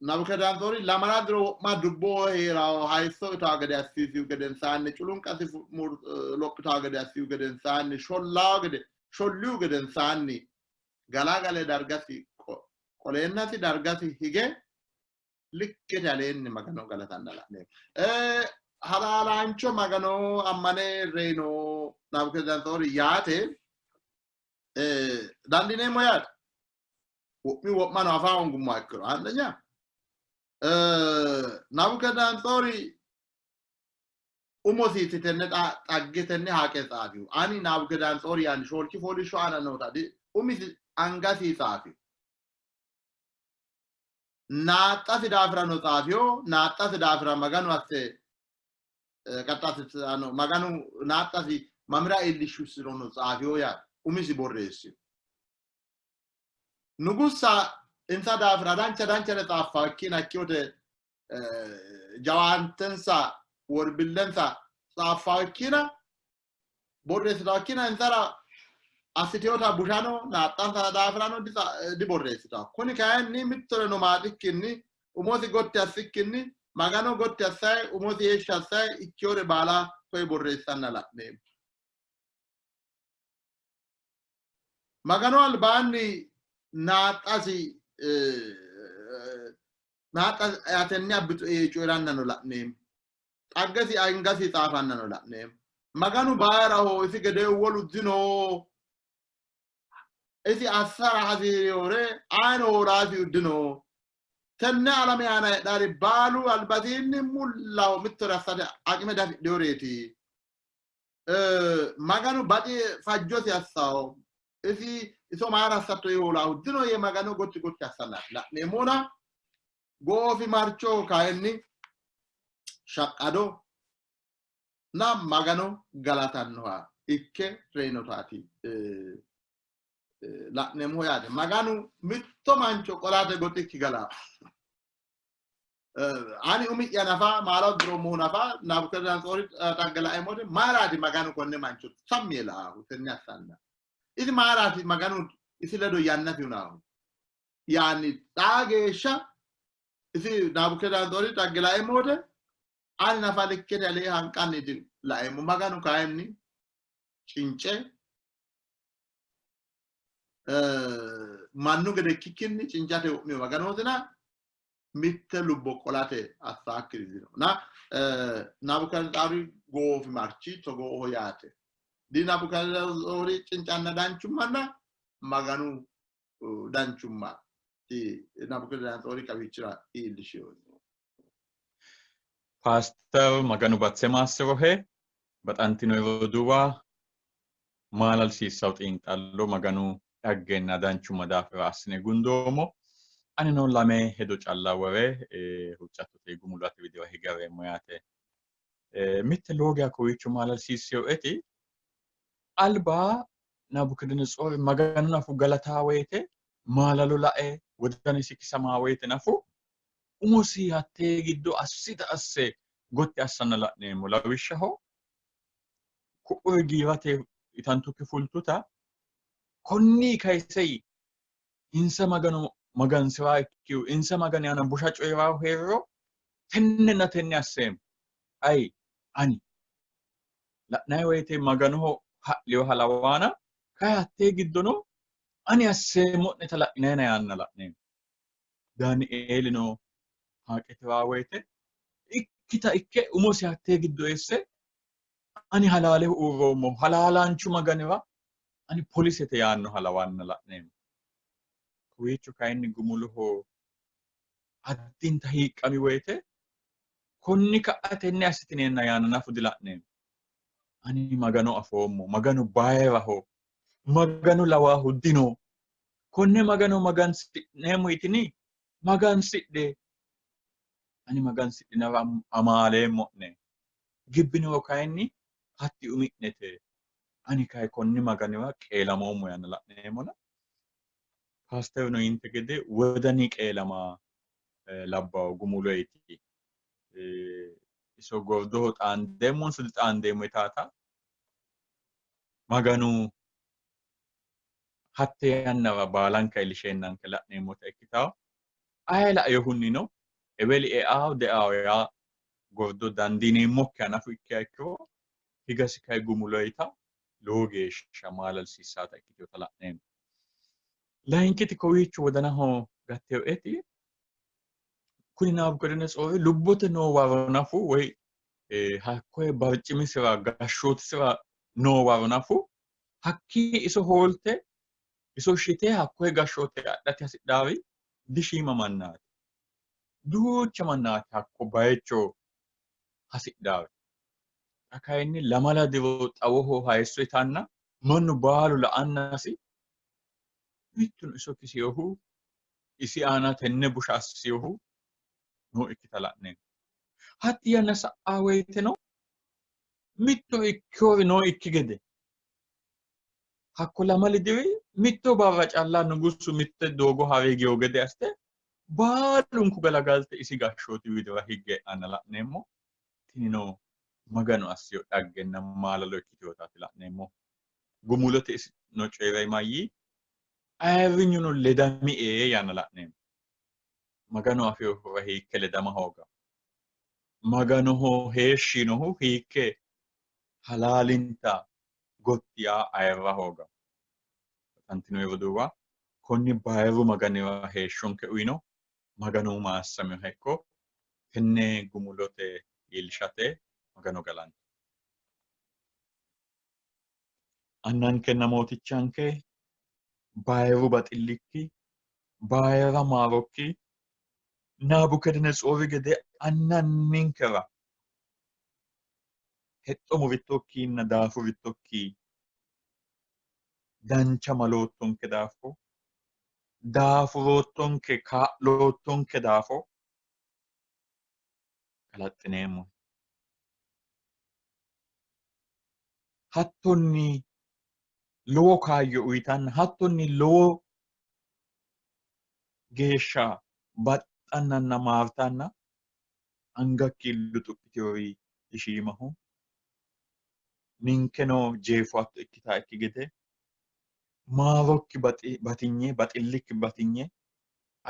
Speaker 2: Nabukadanatsoori lamala diro wo'ma dubboho hee'rawo hayisso itawo gede assisihu gedensaanni culunqasi lophitawo gede assihu gedensaanni shollawo gede shollihu gedensaanni galagale dargasi qoleennasi dargasi hige likkete aleenni Magano galatanna la'neemmo. Halaalaancho Magano ammane reyino Nabukadanatsoori yaate dandiineemmo yaate. Wo'mi wo'mano afa hoongummoha ikkiro andeenya Nabukadanatsoori umosiiti tenne xagge tenne haaqe xaafihu. Ani Nabukadanatsoori yaanni shoolki fooliishsho aana noota umisi angasi xaafihu. Naaxxasi daafirano xaafiho, naaxxasi daafira Maganu asse qaxxaasisano Maganu naaxxasi mamira iillishshusirono xaafiho yaate umisi borreessino. Nugussa insa daafira dancha danchare xaaffa ikkiina ikkiyote jawaantensa worbillensa xaaffa ikkiina borreessita ikkiina insara assiteota bushano naaxxansa daafirano diborreessita. Kuni kayinni mittoreno maaxikkinni umosi gotti assikkinni Magano gotti assayi umosi heeshshi assayi ikkiyore baala koye borreessanna la'neemmo. Maganu albaanni naaxxasi naaxxa yatenni abbitu ee coyi'rannano la'neemmo. Xaggesi angasi xaafannano la'neemmo. Maganu bayiraho isi gedee wolu dino. Isi assara hasi'rinore ayino hoolaasihu dino. Tenne alame aana heedhaari baalu albasiinni mullaho mittore assate aqime diafidhinoreeti. Maganu baxi fajjosi assawo isi iso mayira assatto yee hoolaahu dino yee Magano gotti gotti assannaati la'neemmona goofimarcho kayinni shaqqado na Magano galatannoha ikke reyinotaati la'neemmohu yaate. Maganu mitto mancho qolate goxikki gala Ani umi'ya nafa maala uddiroommohu nafa Nabukadanatsoori xagge laeemmo wote mayiraati Maganu konne mancho sammi yee la''aahu tenne assanna? Isi mayiraati Maganu isi ledo yannasi hunaahu? Yaanni xaa geeshsha isi Nabukadanatsoori xagge laeemmo wote Ani nafa likkete alee hanqanni laeemmo. Maganu kayinni cince mannu gede ikkikkinni cincate wo'mino Maganootina mitte lubbo qolate assaakkiri dino. Na Nabukadnetsaari goofimarchi togooho yaate. Di Nabukadnetsoori cincanna danchummanna Maganu danchumma Nabukadnetsoori kawiichira iillishino.
Speaker 1: Paaster Maganu batse maassirohe baxantino roduuwa maalalsiissawo xiinxallo Maganu dhaggenna danchumma daafira assine gundoommo. Anino lame hedo calla wore huuccattote gumulate widira higareemmo yaate. Mitte lowo geya kowiicho maalalsiissinoeti alba Nabukadanatsoori Maganu nafu galataa woyite maalalo lae wodanisi kisamaa woyite nafu umosi hattee giddo assita asse gotti assanna la'neemmo. Lawishshaho ku'uri giirate itantukki fultuta konni kayise insa Magano magansi'ra ikkihu insa Magani aana busha coyi'raahu hee'riro tennenna tenne asseemmo. Ayi ani la'nanni woyite Maganoho ha'liyoha lawaana kayi hattee giddono ani asseemmo'neta la'inayina yaanna la'neemmo. Daanieelino haaqetiwa woyite ikkita ikke umosi hattee giddo eesse ani halaaleho uurroommo halaalaanchu Maganiwa ani polisete yaannoha lawanna la'neemmo. Kowiicho kayinni gumuloho addinta hiiqqami woyite konni ka'a tenne assitineenna yaanna nafu dila'neemmo. Ani Magano afoommo, Maganu bayiraho, Maganu lawaahu dino. Konne Magano magansi'neemmo yitini magansidhe, ani magansidhinara amaaleemmo'ne. Gibbiniro kayinni hatti umi'nete, ani kayi konni Maganiwa qeelamoommo yaanna la'neemmona. Paasterino yinte gede wodani qeelama labbawo gumuloyti. Iso gordoho xaandeemmonso dixaandeemmo yitaata Maganu hatte yannara baalanka ilisheennanke la'neemmota ikkitawo. Aye lainohunnino eweli eao deao yaa gordo dandiineemmokkiha nafu ikkiha ikkiro higasi kayi gumuloyita lowo geeshsha maalalsiissaata ikkitinota la'neemmo. Layinkiti kowiicho wodanaho gatteoeti kuni Nabukadanatsoori lubbote noo waro nafu woy hakkoye barcimisira gashshootisira noo waro nafu hakkii iso hoolte iso shite hakkoye gashshoote adhate hasidhaari dishiima mannaati. Duucha mannaati hakko bayicho hasidhaari. Xa kayinni lamala diro xawoho hayisso itanna mannu baalu la'annasi mittuno iso kisiyohu isi aana tenne busha assinohu nookkita la'neemmo. Hatti yanna sa'a woyiteno mitto ikkori nookki gede hakko lamali diri mitto barra calla nugusu mitte doogo hare higiyo gede assite baalunku galagalte isi gashshooti widira higge e'anna la'neemmo. Tinino Maganu assiyo dhaggenna maalalo ikkitinotaati la'neemmo. Gumulote isino coyi'ray mayyii? Ayirrinyuno ledamie yaanna la'neemmo. Maganu afinohura hiikke ledama hooga? Maganoho heeshshi yiinohu hiikke halaalinta gotti yaa ayirra hooga? Baxantino roduuwa, konni bayiru Maganira heeshshonke uyino Maganu maassaminoha ikko. Tenne gumulote iillishate Magano galanto. Annankenna Mootichanke, bayiru baxillikki, bayira maarokki, Nabukedenetsoori gede annanninkera hexxo murittokkinna daafurittokki dancha maloottonke daafo, daafuroottonke, kaa'loottonke daafo galaxxineemmohe. Hattonni lowo kaayyo uyitanna hattonni lowo geeshsha baxxannanna maartanna angakki luxuphitinori dishiimaho. Ninkeno jeefo hatto ikkitaakki gede maarokki batinye baxillikki batinye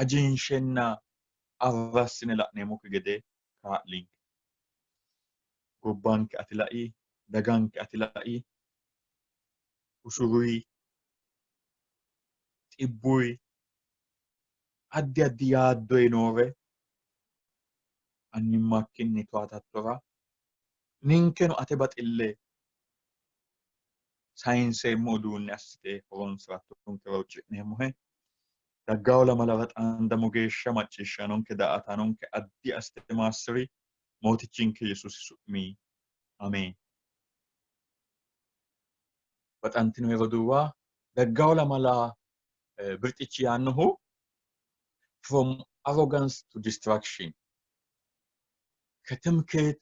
Speaker 1: ajinshenna arrassine la'neemmokki gede kaa'linke. Gobbanke ati lai, daganke ati lai, usuruyi, xibbuyi, addi addi yaaddoyi noore annimmakkinni towatattora ninkeno ate baxille sayinseemmo uduunne assite horonsi'rattonkera huucci'neemmohe. Daggawo lamalara xaandamo geeshsha macciishshaanonke daa''ataanonke addi assite maassi'ri. Mootichinke Yesuusi su'mi ameen. Baxantino roduuwa, daggawo lamala birxichi yaannohu from arrogance to destruction ከትምክህት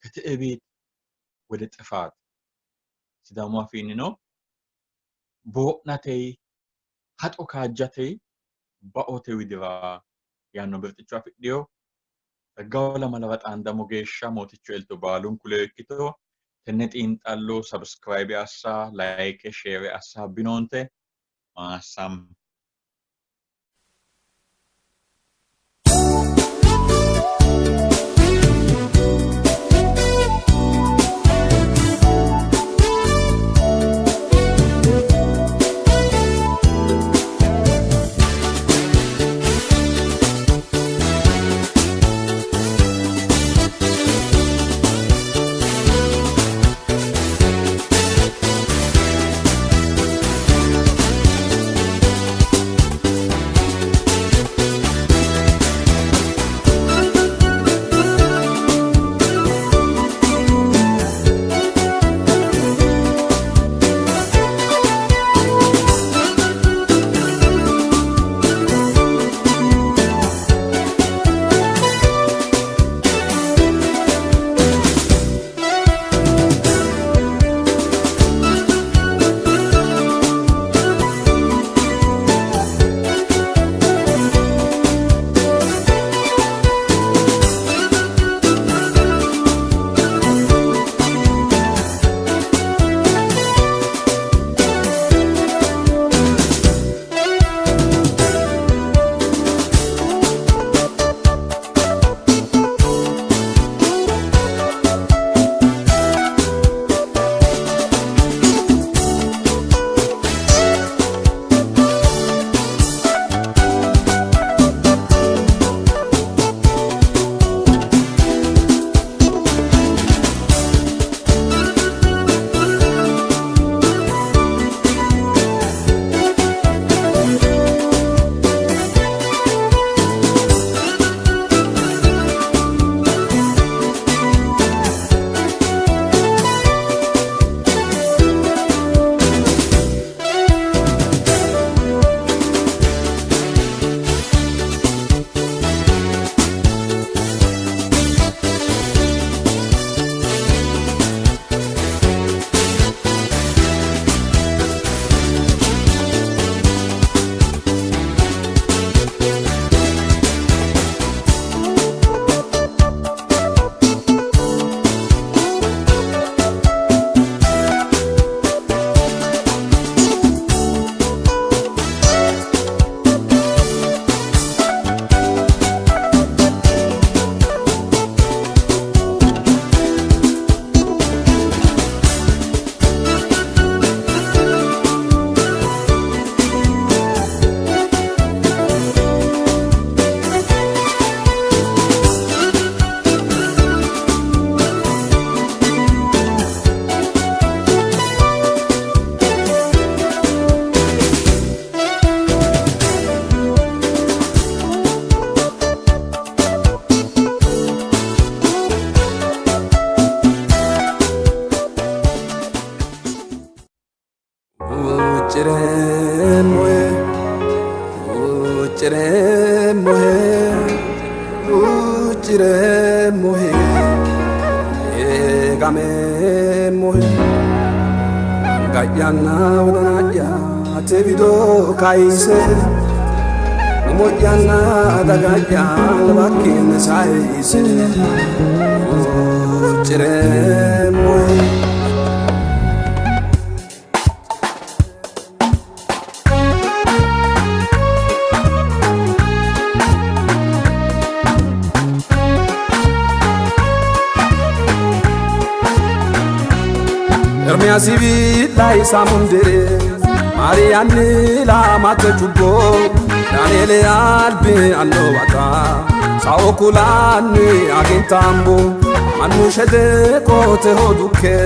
Speaker 1: ከትዕቢት ወደ ጥፋት Sidaamu afiinnino boo'natey haxo kaajjatey baote widira yaanno birxicho afidhiyo. Daggawo lamalara xaandamo geeshsha Mootichu elto baalunku ledo ikkito. Tenne xiinxallo subscribe assa, like, share assa habbinoonte. Maassam.
Speaker 3: Huuccireemmohe, eegameemmohe, anga'yanna wodana'ya ate wido kayise, umo'yanna daga'ya albakkiinni sayise huuccireemmohe. Ermiyaasi wi'lay samundire Maariyaanni lamate cubbo Daniele albi annowata Sao kulanni agintambo Mannu shede qoteho dukke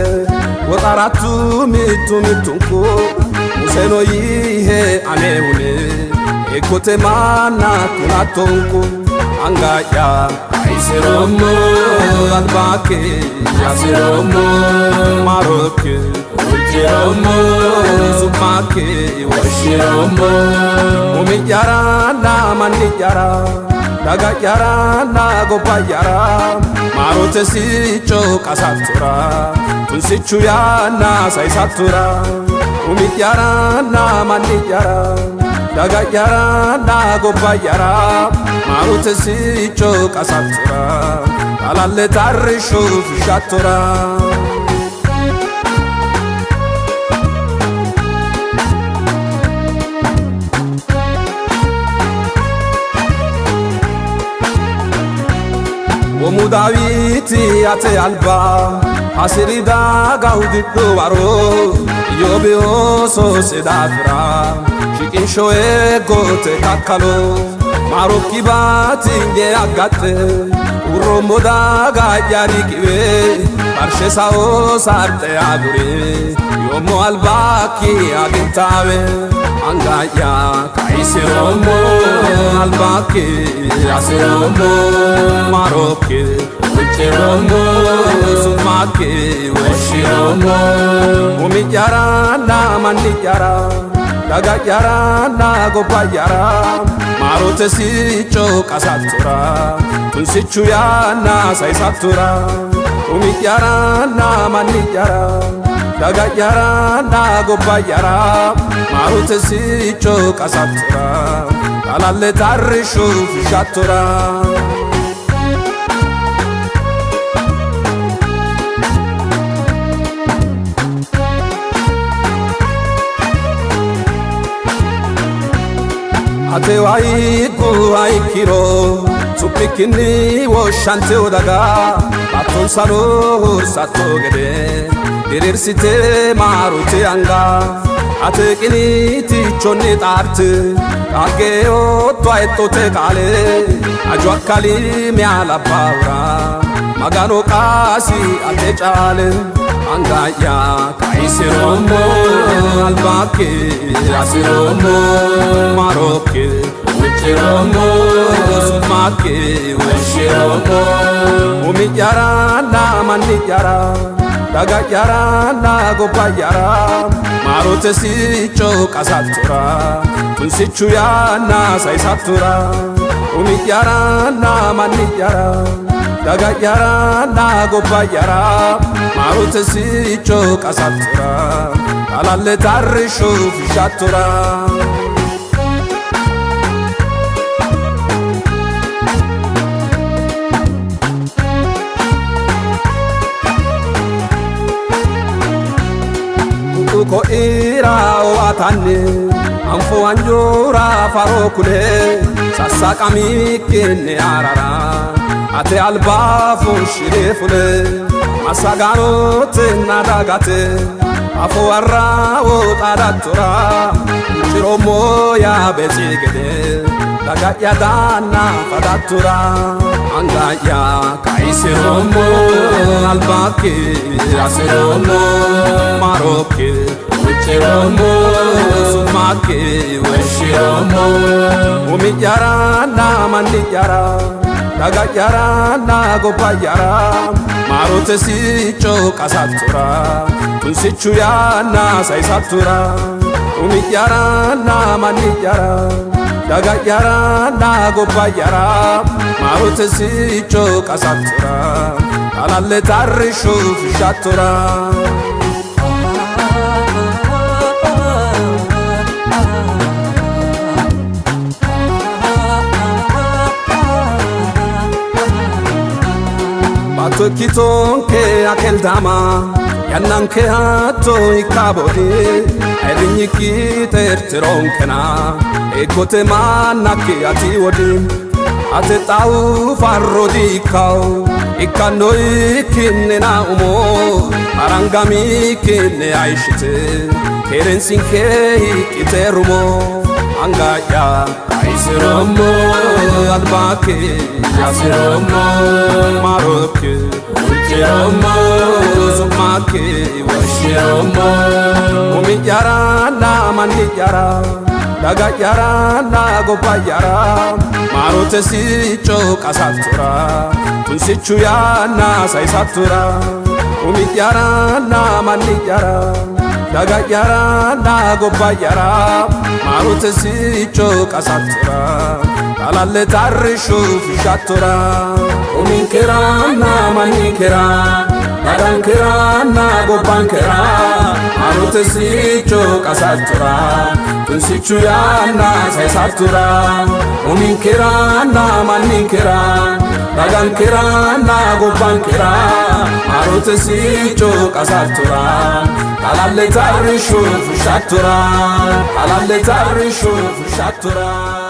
Speaker 3: Woxarattu mittu mittunku Museno yihe anehune Eeggote manna kulattonku Anga'ya kayisiroommo albaakki hasiroommo maarokki huucciroommo su'makki woshshiroommo umi'yaranna manni'yara daga'yaranna gobba'yara maarote sicco qasattora tunsichu yanna sayisattora umi'yaranna manni'yara daga'yaranna gobba'yara maarote sicco qasattora alalle tarrishu fushshattora. Womu Daawiti ate alba hasiri daga hudidhu waro Iyyoobi oososi daafira shiqinsho eeggote kakkalo maarokki batinye aggaxxe urroommo daga'ya riqiwe barshe sao sarxe agure yoommo albakki agintaawe anga'ya kayisiroommo albakki hasiroommo maarokki huucciroommo su'makki woshshiroommo umi'yaranna manni'yara daga'yaranna gobba'yara maarote sicco qasattora tunsichu yanna sayisattora umi'yaranna manni'yara daga'yaranna gobba'yara maarote sicco qasattora alalle tarrishu fushshattora. Ate wayigu hayikkiro su'mikkinni woshshanteyo daga battonsano hursatto gede diriirsite maarote anga ate qiniitichonni xaarte qaagge yootto hexxote qaale aju akkali mi'a labbaahura Magano qaasi ate caale anga'ya kayisiroommo albakki hasiroommo maarokki huucciroommo su'makki woshshiroommo umi'yaranna manni'yara daga'yaranna gobba'yara maarote sicco qasattora tunsichu yanna sayisattora umi'yaranna manni'yara daga'yaranna gobba'yara maarote sicco qasattora alalle tarrishu fushshattora. Ko'ira owatanni anfo wanjoora faro kule sassaqamikkinni arara ate alba fushshire fule massagaanotenna dagate afo warrawo xaadattora huucciroommo Yaabeetsi gede daga'ya daanna fadattora anga'ya kayisiroommo albakki hasiroommo maarokki huucciroommo su'makki woshshiroommo umi'yaranna manni'yara daga'yaranna gobba'yara maarote sicco qasattora tunsichu yanna sayisattora umi'yaranna manni'yara daga'yaranna gobba'yara maarote sicco qasattora alalle tarrishu fushshattora. Baatto ikkitonke akeldama yannanke hatto ikka boodi ayirrinyikki xeertironkena eeggote mannakki ati wodi ate xawu farro diikkaw Ikkanno ikkinnina umo arangamikkinne hayishshite keereensinke hiiqqite rumo anga'ya kayisiroommo albakke hasiroommo maarokki huucciroommo su'makki woshshiroommo umi'yaranna manni'yara daga'yaranna gobba'yara maarote sicco qasattora tunsichu yanna sayisattora umi'yaranna manni'yara daga'yaranna gobba'yara maarote sicco qasattora xalalle tarrishu fushshattora uminkeranna manninkera dagankeranna gobbankera maarote sicco qasattora tunsichu yanna sayisattora uminkeranna manninkera dagankeranna gobbankera maarote sicco qasattora xalalle tarrishu fushshattora xalalle tarrishu fushshattora.